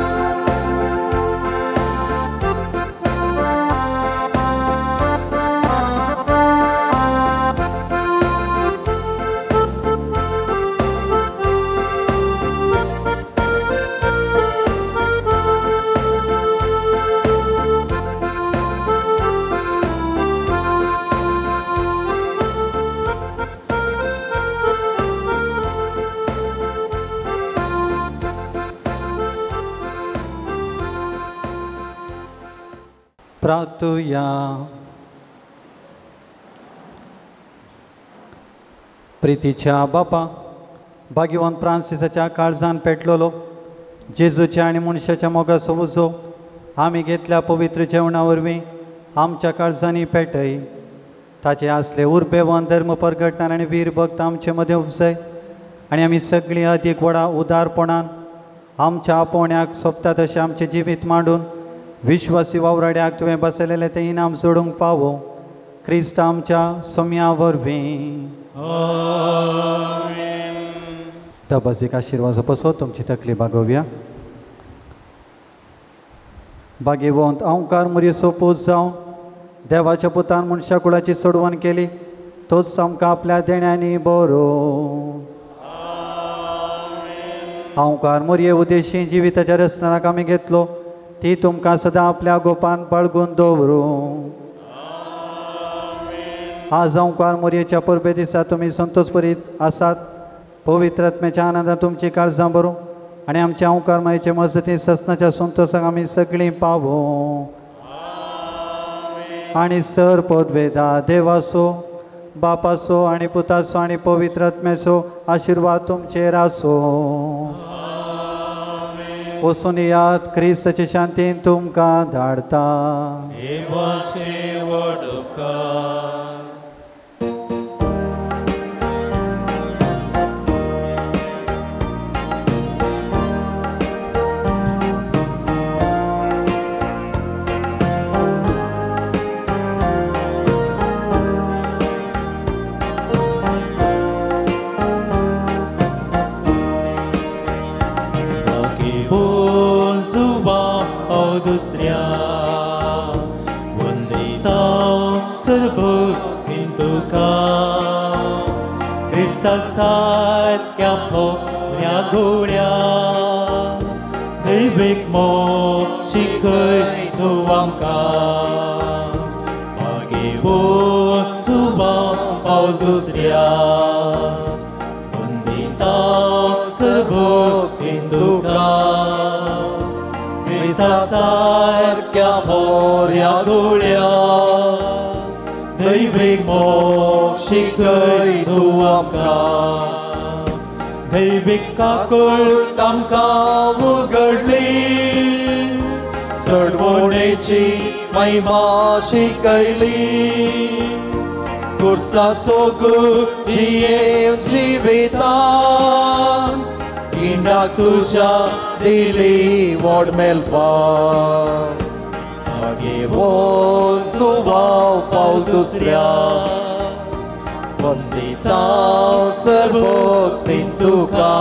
प्रार्थुया. प्रितीच्या बापा भाग्यवान फ्रांसिसाच्या काळजान पेटलेलो जेजूच्या आनी मनशाच्या मोगाचो उजो आमी घेतल्या पवित्र जेवणा वरवीं आमच्या काळजांनी पेटय. ताचे आसले उर्बेवन धर्म परगटणार आनी वीर भक्त आमचे मदें उपजय आनी आमी सगळीं अदीक व्हडा उदारपणान आमच्या आपोवण्याक सोबता तशें आमचें जिवीत मांडून विश्वासी वावराड्याक तुवें बसयलेलें तें इनाम जोडूंक पावो क्रिस्त आमच्या सोम्या वरवीं. तबाजीक आशिर्वाद पसो तुमची तकली बागोवया. भाग्यवंत अंकार मुरीसो पूत जावन देवाच्या पुतान मनशा कुळाची सोडवण केली तोच आमकां आपल्या देण्यांनी बरो. अंकार मुरये उद्देशी जिविताच्या रसनाक आमी घेतलो ती तुमकां सदां आपल्या गोपान बाळगून दवरूं. आज अंकार मोरयेच्या परबे दिसा तुमी संतोषभरीत आसात. पवित्र आत्म्याच्या आनंदान तुमची काळजां भरूं आनी आमच्या अंकार मायेचे मजती ससनाच्या संतोषाक आमी सगळीं पावूं. आनी सर पदवेदा देवाचो बापाचो आनी पुताचो आनी पवित्र आत्म्याचो आशिर्वाद तुमचेर आसूं. वचून याद क्रिस्ताचे शांतीन तुमकां धाडता. देवाचे व्हड उपकार. दुसऱ्या वंदिता सर्वभक्तीन तुका क्रिस्ता सारक्या भोऱ्या घोड्या दैवीक मोग शिकय तूं आमकां भाग्यवंत जुवा पावल दुसऱ्या वंदिता सर्वभक्तीन तुका सारक्या भोऱ्या घोड्या दैवीक मोग शिकय तूं आमकां दैवीक काकूळट आमकां उगडली सडवणेची महिमा शिकयली कुर्सा सोगून जियेवन जिवितान किंडाक तुज्या दिली वोड मेलपा भाग्यवंत जुवांव पावल दुसऱ्या वंदिता सर्वभक्तीन तुका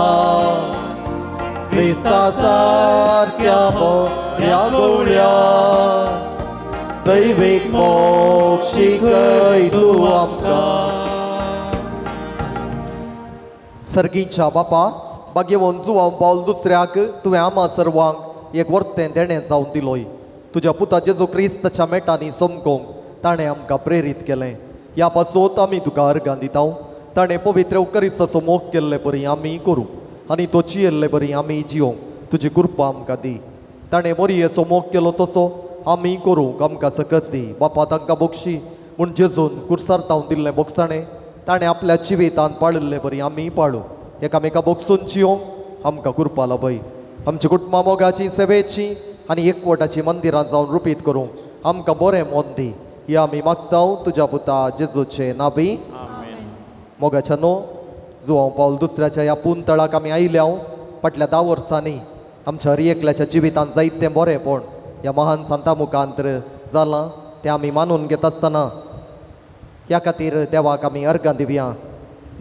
क्रिस्ता सारक्या बऱ्या गवळ्या दैवीक मोग शिकय तूं आमकां. सर्गीच्या बापा भाग्यवंत जुवांव पावल दुसऱ्याक तुवें आमा सर्वांक एक वर्तें देणें जावन दिलोय. तुज्या पुता जेजू क्रिस्ताच्या मेटांनी समकोंक ताणें आमकां प्रेरीत केलें. ह्या पासत आमी तुका अर्गां दिता. ताणें पवित्र उकरिस्ताचो मोग केल्ले परी आमी करूं आनी तो जियेल्ले परी आमी जियोंक तुजी कृपा आमकां दी. ताणें मोरयेचो मोग केलो तसो आमी करूंक आमकां सकत दी. बापा तांकां बोगशी म्हूण जेजून कुर्सार तावन दिल्लें बोगसाणें ताणें आपल्या जिवितांत पाळिल्ले परी आमी पाळूं. एकामेका बोगसून जियोंक आमकां कृपा लाभय. आमची कुटुंबां मोगाची सेवेची आनी एकवटाची मंदिरां जावन रुपीत करूंक आमकां बरें मन दी. ही आमी मागता तुज्या पुता जेजूचे नाबी. मोगाच्या न्हू जुवांव पावल दुसऱ्याच्या ह्या पुनतळाक आमी आयल्या. फाटल्या 10 वर्सांनी आमच्या हर एकल्याच्या जिवितांत जायतें बरेंपण ह्या महान संता मुखांतर जालां तें आमी मानून घेता आसतना ह्या खातीर देवाक आमी अर्गां दिवया.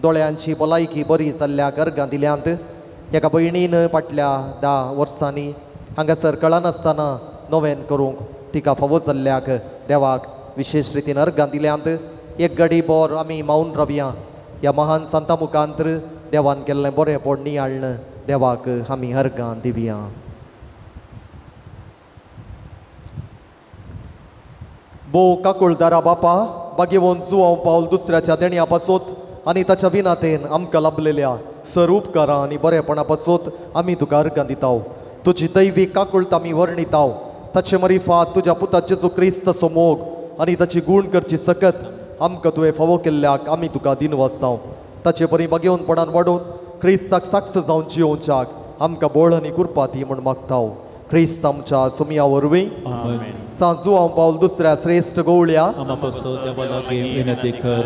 दोळ्यांची भलायकी बरी जाल्ल्याक अर्गां दिल्यांत. एका भयणीन फाटल्या 10 वर्सांनी हांगासर कळनासतना नवेन करूंक तिका फावो जाल्ल्याक देवाक विशेश रितीन अर्गां दिल्यांत. एक घडी बोर आमी मावन रावया. ह्या महान संता मुखांतर देवान केल्लें बरेंपण नियाळ्ळें देवाक आमी अर्गां दिवया. भोव काकुळदारा बापा भाग्यवंत जुवांव पावल दुसऱ्याच्या देण्या पासत आनी ताच्या विनातेन आमकां लाभलेल्या सर उपकारां आनी बरेपणा पासत आमी तुका अर्गां दिता. तुजी दैवीक काकुळट आमी वर्णिताव. ताचे मरिफात तुज्या पुता जेजू क्रिस्ताचो मोग आनी ताची गूण करची सकत आमकां तुवें फावो केल्ल्याक आमी तुका दिनवासताव. ताचे बरी भाग्यवंतपणान वाडोवन क्रिस्ताक साक्ष जावन जियोवच्याक आमकां बळ आनी कृपा दी म्हूण मागताव. क्रिस्त आमच्या सुमया वरवीं. जुवांव पावल दुसऱ्या श्रेश्ठ गवळ्या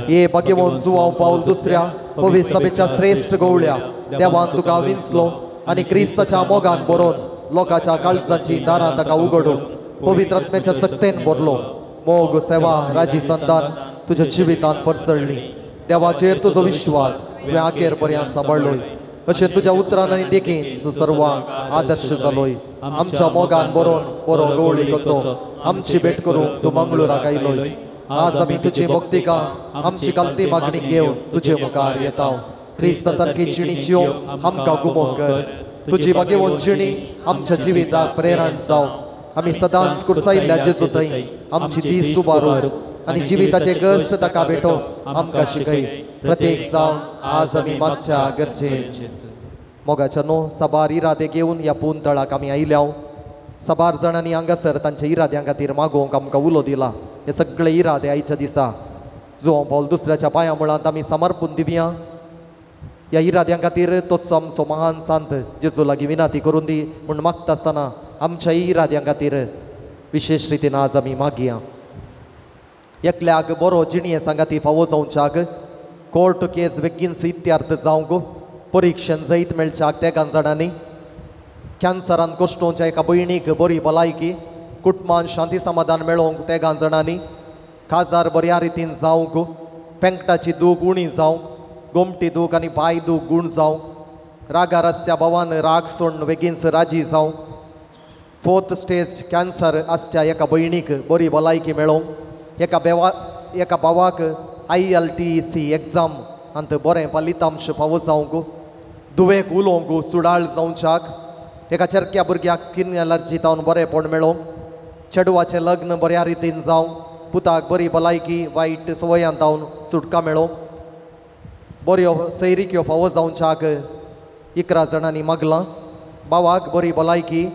ये भाग्यवंत जुवांव पावल दुसऱ्या पवित्र सभेच्या श्रेश्ठ गवळ्या देवान तुका विंचलो आनी क्रिस्ताच्या मोगान बरोवन लोकांच्या काळजाची दारां ताका उगडून पवित्र आत्म्याच्या सक्तेन भरलो. मोग सेवा राजी संतान तुज्या जिवितांत परसळ्ळी. देवाचेर तुजो विश्वास तुवें आखेर पर्यंत सांबाळ्ळोय. अशें तुज्या उतरान आनी देखीन तूं सर्वांक आदर्श जालोय. आमच्या मोगान बरोवन बरो गवळी कसो आमची भेट करूंक तूं मंगळुराक आयलोय. आज आमी तुजी भक्तिका आमची कालती मागणी घेवन तुजे मुखार येता. क्रिस्ता सारकी जिणी जियोंक आमकां गुमो कर. तुजी भाग्यवंत जिणी आमच्या जिविताक प्रेरण जावं. आमी सदांच कुर्सायिल्ल्या जेजू थंय आमची दीस उबारून आनी जिविताचे कश्ट ताका भेटो आमकां शिकय. प्रत्येक जावन आज आमी मागच्या गरजेन मोगाच्या न्हू साबार इरादे घेवन ह्या पुनतळाक आमी आयल्या. साबार जाणांनी हांगासर तांच्या इराद्यां खातीर मागोवंक आमकां उलो दिला. हे सगळे इरादे आयच्या दिसा जुवांव पावल दुसऱ्याच्या पांया मुळांत आमी समर्पून दिवया. ह्या इराद्यां खातीर तसो आमचो महान संत जेजू लागीं विनंती करून दी म्हूण मागता आसतना आमच्या इराद्यां खातीर विशेश रितीन आज आमी मागया. एकल्याक बरो जिणये सांगाती फावो जावच्याक कोर्ट केस बेगीन इत्यार्थ जावंक परिक्षण जैत मेळच्याक तेगां जाणांनी कॅन्सरान कश्टोवच्या एका भयणीक बरी भलायकी कुटुंबान शांती समाधान मेळोवंक तेगां जाणांनी काजार बऱ्या रितीन जावंक पेंकटाची दूख उणी जावंक गोमटी दूख आनी पांय दूख गूण जावंक रागार आसच्या भावान राग सोडून बेगीन राजी जावंक 4th stage cancer आसच्या एका भयणीक बरी भलायकी मेळोवंक एका भावाक IELTS exam आनी बरें फलितांश फावो जावंक दुवेक उलोवंक सुडाळ जावच्याक एका चरक्या भुरग्याक स्किन एलर्जी जावन बरेंपण मेळोवंक चेडवाचें लग्न बऱ्या रितीन जावंक पुताक बरी भलायकी वायट सवयांत जावन सुटका मेळोवंक बऱ्यो सैरिक्यो फावो जावच्याक 11 जाणांनी मागलां. भावाक बरी भलायकी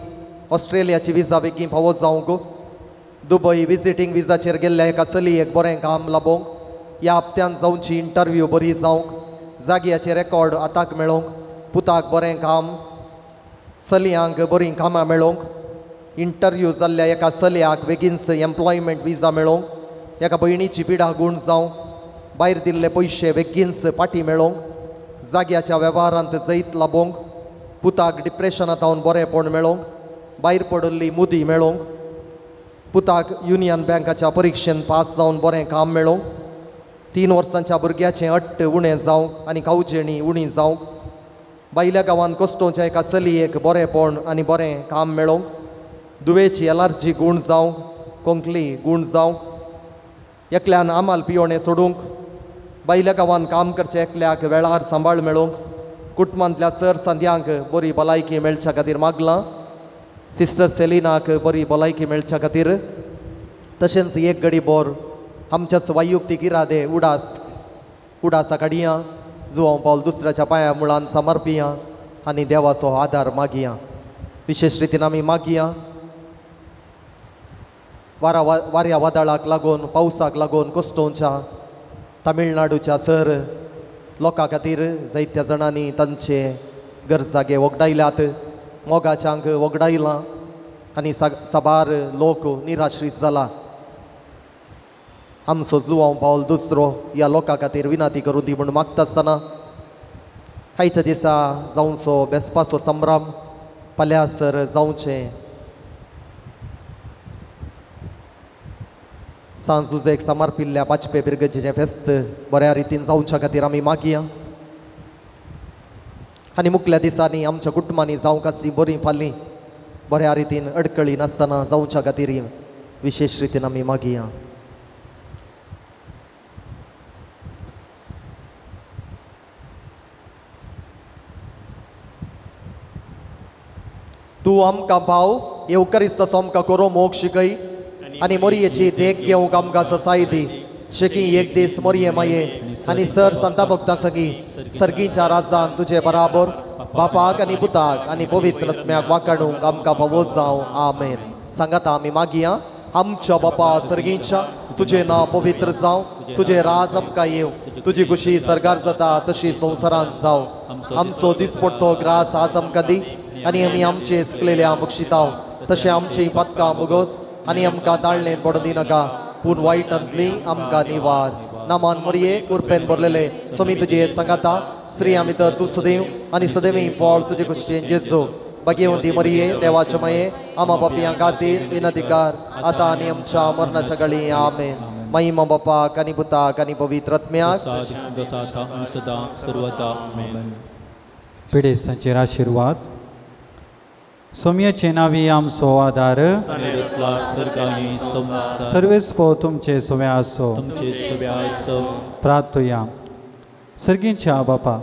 ऑस्ट्रेलियाची विजा बेगीन फावो जावंक दुबय विजिटींग विजाचेर गेल्ल्या एका चलयेक बरें काम लाबोवंक ह्या हप्त्यान जावची इंटरव्यू बरी जावंक जाग्याचे रेकॉर्ड आताक मेळोवंक पुताक बरें काम चलयांक बरीं कामां मेळोवंक इंटरव्यू जाल्ल्या एका चलयाक बेगीनच एम्प्लॉयमेंट विजा मेळोवंक एका भयणीची पिडा गूण जावंक भायर दिल्ले पयशे बेगीनच पाटी मेळोवंक जाग्याच्या वेव्हारांत जैत लाबोवंक पुताक डिप्रेशनांत बरेंपण मेळोंक, भायर पडिल्ली मुदी मेळोंक, पुताक युनियन बँकाच्या परिक्षेन पास जावन बरें काम मेळोंक, 3 वर्सांच्या भुरग्याचें अट्ट उणें जावंक आनी कावजेणी उणी जावंक, बायल्या गांवांत कोश्टोच्या एका चलयेक बरेंपण आनी बरें काम मेळोंक, दुवेची एलर्जी गूण जावंक, कोंकली गूण जावंक, एकल्यान आमाल पियोणें सोडूंक, बायल्या गांवांत काम करचें एकल्याक वेळार सांबाळ मेळोंक, कुटुंबांतल्या सर संद्यांक बरी भलायकी मेळच्या खातीर मागलां, सिस्टर सेलिनाक बरी भलायकी मेळच्या खातीर, तशेंच एक गडी बोर आमच्याच वैयक्तीक इरादे उडास उडासा काडया, जुवांव पावल दुसऱ्याच्या पांया मुळान समर्पिया आनी देवाचो आदार मागिया. विशेश रितीन आमी मागिया वाऱ्या वादळाक लागून, पावसाक लागून कोश्टोंच्या तामिळनाडूच्या सर लोकां खातीर जायत्या जाणांनी तांचे गरजागे वगडायल्यात, मोगाच्यांक वगडायलां आनी साबार लोक निराश्रीत जाला. आमचो जुवांव पावल दुसरो ह्या लोकां खातीर विनंती करूं दी म्हूण मागता आसतना आयच्या दिसा जावचो बेसपाचो संभ्रम फाल्यां सर जावचें सांजुजेक समर्पिल्ल्या पाचपे बिरगजेचें फेस्त बऱ्या रितीन जावच्या खातीर आमी मागया आनी मुखल्या दिसांनी आमच्या कुटुंबांनी जावंक आसली बरीं फाल्लीं बऱ्या रितीन अडकळी नासतना जावच्या खातीर विशेश रितीन आमी मागया. तूं आमकां भाव येवकरिस्ताचो आमकां करो मोग शिकय आनी मोरयेची देख घेवंक आमकां ससाय दी. शेकी एक दीस मोरये माये आनी सर संता भक्तां सगीं सर्गीच्या राजान तुजे बराबर बापाक आनी पुताक आनी पवित्र आत्म्याक वाकाडूंक आमकां फावो जावं. आमेन. सांगाता आमी मागया. आमच्या बापा सर्गीच्या, तुजें नांव पवित्र जावं, तुजें राज आमकां येवं, तुजी खुशी सरकार जाता तशी संवसारांत जावं. आमचो दिसपडटो ग्रास आज आमकां दी आनी आमी आमचे चुकलेल्या बक्षिताव तशें आमची पातकां मुगोस आनी आमकां ताळणेंत पडूं दिनाका, पूण वायटांतली आमकां निवार. नामान मोरये कुरपेन भरलेले सोमी तुजे सांगाता, स्त्री आमी तर तूं सदैव आनी सदैव फळ तुजे खुशेन जेजू. भाग्यवंती मोरये देवाचे माये, आमा पापयां खातीर विनंती कर आतां आनी आमच्या मरणाच्या घडी. आमेन. महिमा बापाक आनी पुताक आनी पवित्र आत्म्याक. पिडेस्तांचेर आशिर्वाद. सोम्याचे नावी आमचो आदार, सर्वेस्पो तुमचे सोवे आसो. प्रार्थुया. सर्गींच्या बापा,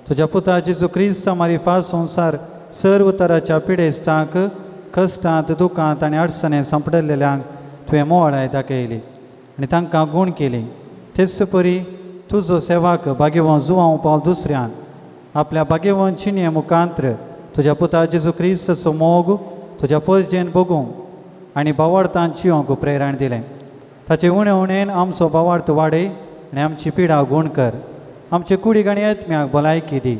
तुज्या पुता जेजू क्रिस्ता मारिफात संवसार सर्व तराच्या पिडेस्तांक कश्टांत दुखांत आनी अडचणेंत सांपडलेल्यांक तुवें मोवाळाय दाखयली आनी तांकां गूण केली. तेच परी तुजो सेवाक भाग्यवान जुवांव पावल दुसऱ्यान आपल्या भाग्यवान चिन्हे मुखांत्र तुज्या पुता जेजू क्रिस्ताचो मोग तुज्या परजेन बगूंक आनी भावार्थान जियोंक प्रेरण दिलें. ताचे उणें उणेन आमचो भावार्थ वाडय आनी आमची पिडा गूण कर. आमचे कुडीक आनी आत्म्याक भलायकी दी.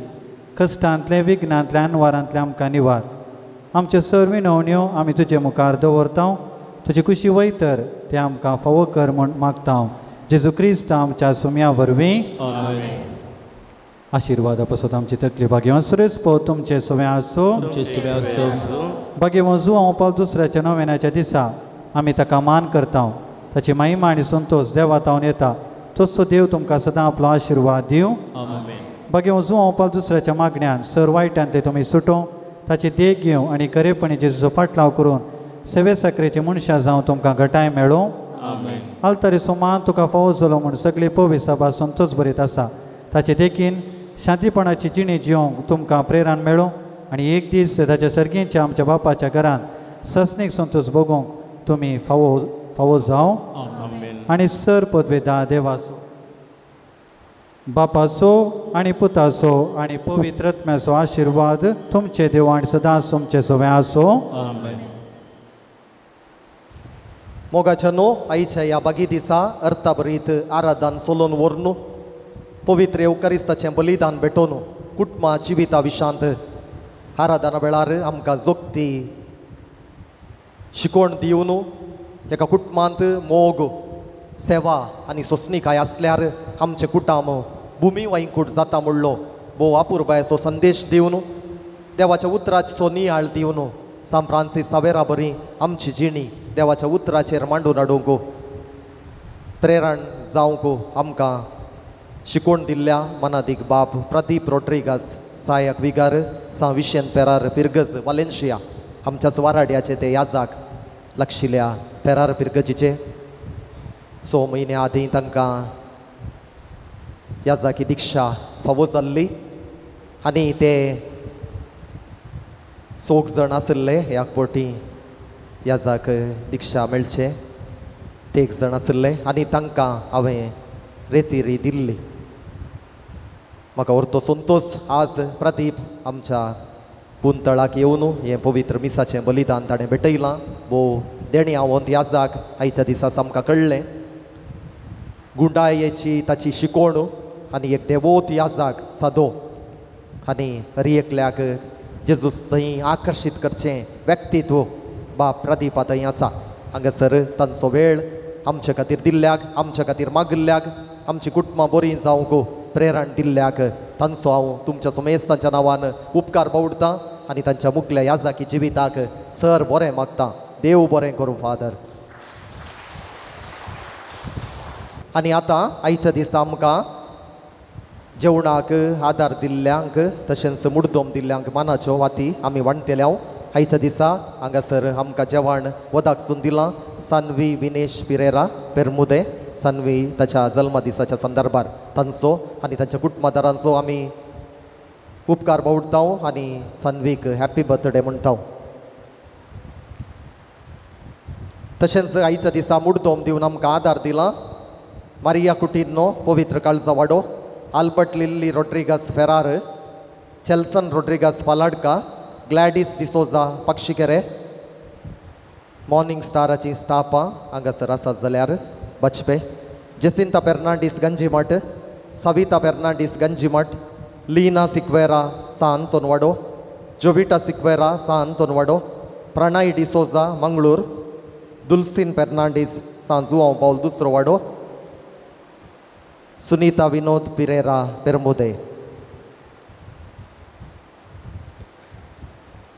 कश्टांतले विघ्नांतले अनवारांतले आमकां निवार. आमच्यो सर्व विनवण्यो आमी तुजे मुखार दवरता. तुजी खुशी वयतर तें आमकां फावो कर म्हूण मागता. जेजू क्रिस्त आमच्या सुम्या वरवीं. आशिर्वादा पासत आमची तकली भाग्यवान सुरेश पो तुमचे सवे आसो. भाग्यवान जुवांव पावल दुसऱ्याच्या नव्याच्या दिसा आमी ताका मान करता. ताची महिमा आनी संतोश देवा तावन येता. तसो देव तुमकां सदां आपलो आशिर्वाद दिवं. भाग्यवान जुवांव पावल दुसऱ्याच्या मागण्यान सर वायटान ते तुमी सुटों ताची देख घेवं आनी खरेपणी जेजूचो पाटलाव करून सेवे साकरेची मनशां जावं तुमकां घटाय मेळों. आल्तारी सुमान तुका फावो जालो म्हूण सगळी पवित्र सभा संतोश बरीत आसा. ताचे देखीन शांतीपणाची जिणी जिवंक तुमकां प्रेरण मेळों आनी एक दीस ताच्या सर्गींच्या आमच्या बापाच्या घरांत ससनीक संतोश भोगोवंक तुमी फावो फावो जावं. आनी सर पदवेदा देवाचो बापाचो आनी पुताचो आनी पवित्र आत्म्याचो आशिर्वाद तुमचे देव आनी सदांच तुमचे सवे आसो. मोगाच्या न्हू आयच्या ह्या बागी दिसा अर्थाभरीत आराधन सोलोन व्हरून पवित्र येवकारिस्ताचें बलिदान भेटोवन कुटुंबा जिविता विशांत आराधना वेळार आमकां जोगती शिकवण दिवन एका कुटुंबांत मोग सेवा आनी सोंसणीकाय आसल्यार आमचें कुटुंब भुमी वांयकूट जाता म्हणलो भोव अपुरबायेचो संदेश दिवन देवाच्या उतराचो नियाळ दिवन सांत फ्रांसीस सावेरा बरी आमची जिणी देवाच्या उतराचेर मांडून हाडूंक प्रेरण जावंक आमकां शिकोवन दिल्ल्या मनादीक बाप प्रदीप रोड्रिगस सहायक विगार सां विशेन पेरार पिरगज वालेन्शिया आमच्याच वाराड्याचे ते याजाक लागशिल्ल्या पेरार पिरगजीचे 6 म्हयन्या आदीं तांकां याजाकी दिक्षा फावो जाल्ली आनी ते 4 जाण आशिल्ले ह्या बोटी याजाक दिक्षा मेळचे ते 1 जाण आशिल्ले आनी तांकां हांवें रेतिरी दिल्ली. म्हाका व्हरतो संतोश आज प्रदीप आमच्या पुंतळाक येवन हें पवित्र मिसाचें बलिदान ताणें भेटयलां. भोव देणी हांव याजाक आयच्या दिसा आमकां कळ्ळें गुंडायेची ताची शिकोवण आनी एक देवोत याजाक सादो आनी हर एकल्याक जेजूस थंय आकर्शीत करचें व्यक्तित्व बाप प्रदीपा थंय आसा. हांगासर तांचो वेळ आमचे खातीर दिल्ल्याक आमचे खातीर मागिल्ल्याक आमची कुटुंबां बरीं जावंक प्रेरण दिल्ल्याक तांचो हांव तुमच्या समेस्तांच्या नांवान उपकार बावडतां आनी तांच्या मुखल्या याजाकी जिविताक सर बरें मागता. देव बरें करूं फादर. आनी आतां आयच्या दिसा आमकां जेवणाक आदार दिल्ल्यांक तशेंच मुडदोम दिल्ल्यांक मानाच्यो वाती आमी वांटतल्या. आयच्या दिसा हांगासर आमकां जेवण वदाक सून दिलां सानवी विनेश पिरेरा पेरमुदे. सानवी ताच्या जल्मदिसाच्या संदर्भार तांचो आनी तांच्या कुटुंबादारांचो आमी उपकार बावडता आनी सानवीक हॅप्पी बर्थडे म्हणटा. तशेंच आयच्या दिसा मुडदोम दिवन आमकां आदार दिला मारिया कुटिन्हो पवित्र काळजा वाडो, Albert Lily Rodrigues Ferrar, Chelson Rodrigues Paladka, Gladys D'Souza Pakshikere, morning स्टाराची स्टाफां हांगासर आसात जाल्यार बचपे, जेसिंता फेर्नांडीस गंजीमठ, सविता फेर्नांडीस गंजीमठ, लीना सिक्वेरा सा अंतोनवाडो, जोविटा सिक्वेरा सा अंतोनवाडो, प्रणय डिसोजा मंगळूर, दुलसीन फेर्नांडीस सा जुआंव पावल दुसरो वाडो, सुनीता विनोद पिरेरा पेरमुदे.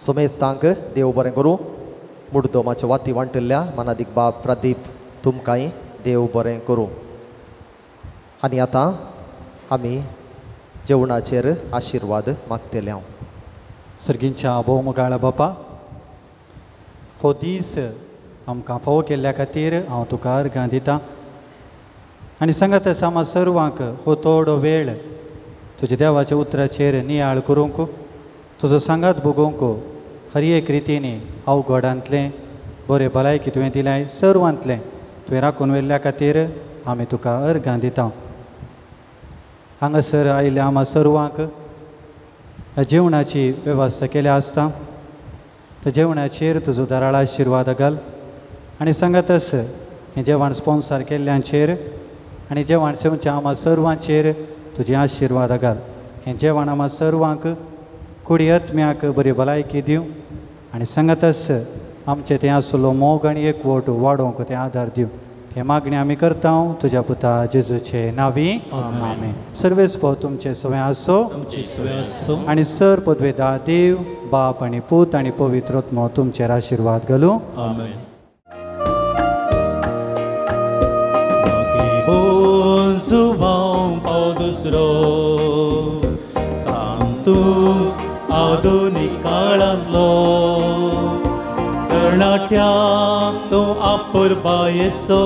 सुमेश सांग देव बरें करूं. मुडदोमाच्यो वाती वांटिल्ल्या मनादीक बाब प्रदीप तुमकांय देव बरें करूं. आनी आतां आमी जेवणाचेर आशिर्वाद मागतले. हांव सर्गींच्या भोवमोगाळ बापा, हो दीस आमकां फावो केल्ल्या खातीर हांव तुका अर्गां दितां आनी सांगात आसा सर्वांक हो थोडो वेळ तुज्या देवाच्या उतराचेर नियाळ करूंक, तुजो सांगात भोगोवंक हर एक रितीनी अवघडांतलें बरें भलायकी तुवें दिल्याय सर्वांतलें तुवें राखून व्हेल्ल्या खातीर आमी तुका अर्गां दिता. हांगासर आयिल्ल्या आमा सर्वांक ह्या जेवणाची वेवस्था केल्या आसता त्या जेवणाचेर तुजो दराळ आशिर्वाद घाल आनी सांगातच हें जेवण स्पॉन्सर केल्ल्यांचेर आनी जेवण जेवच्या आमा सर्वांचेर तुजे आशिर्वाद घाल. हें जेवण आमा सर्वांक कुडी आत्म्याक बरी भलायकी दिवं आनी सांगातच आमचें तें आसलो मोग आनी एकवट वाडोवंक तें आदार दिवं. हे मागणी आमी करता तुज्या पुता जेजूचे नावी आमेन. सर्वेस्पर तुमचें सवें आसो आनी सर पदवेदा देव बाप आनी पूत आनी पवित्र आत्मो तुमचेर आशिर्वाद घालूं. आमेन. दुसरो सांतू आधुनीक काळांतलो तरणाट्याक तूं आपुरबायेचो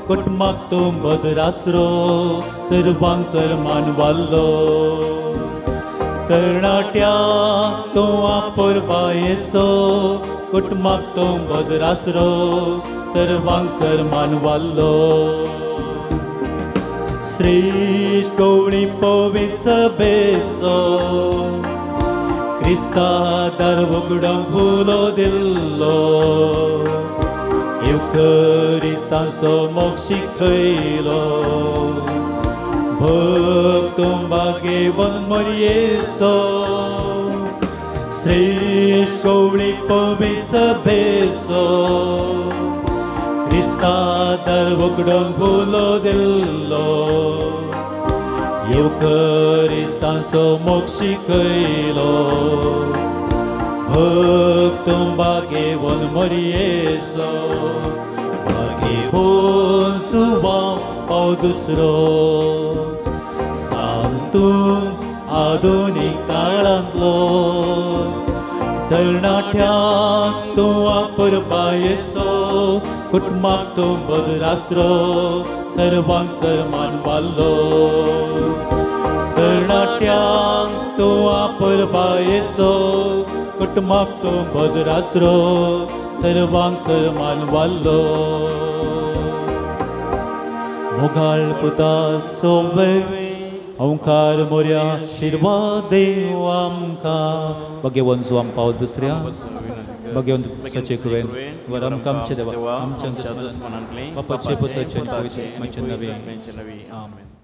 कुटुंबाक तूं बदरासरो सर्वांक सरमान वाल्लो तरणाट्याक तूं आपुरबायेचो कुटुंबाक तूं बदरासरो सर्वांक सरमान वाल्लो श्रेष्ठ कोवळी पवी सभेचो क्रिस्ता दार उगडोंक उलो दिल्लो येवकरिस्तांचो मोग शिकयलो भक्त बागेवन मरयेचो श्रेष्ठ कोवळी पवी सभेचो क्रिस्ता दार उगडोंक उलो दिल्लो येवकरिस्तांचो मोग शिकयलो भक्त बागेवन मोरयेचो बागेवन सुवां पाव दुसरो सांतू आधुनीक काळांतलो तरणाट्यांक तूं अपुरबायेचो कुटुंबाक तूं बदरासरो सर्वांक सरमान वाल्लो तरणाट्यांक तूं अपुरबायेचो कुटुंबाक तूं बदरासरो सर्वांक सरमान वाल्लो मोगाळ पुता सोवे ओंकार मोर्या शिरवा देव आमकां भगेवन सुवाम पाव दुसऱ्या भगेवन सचे कृपेन वर आमकां आमचे देवा आमच्या दुस्मनांतले बापाचे पुताचे आनी पवित्र आत्म्याचे नवे आमेन.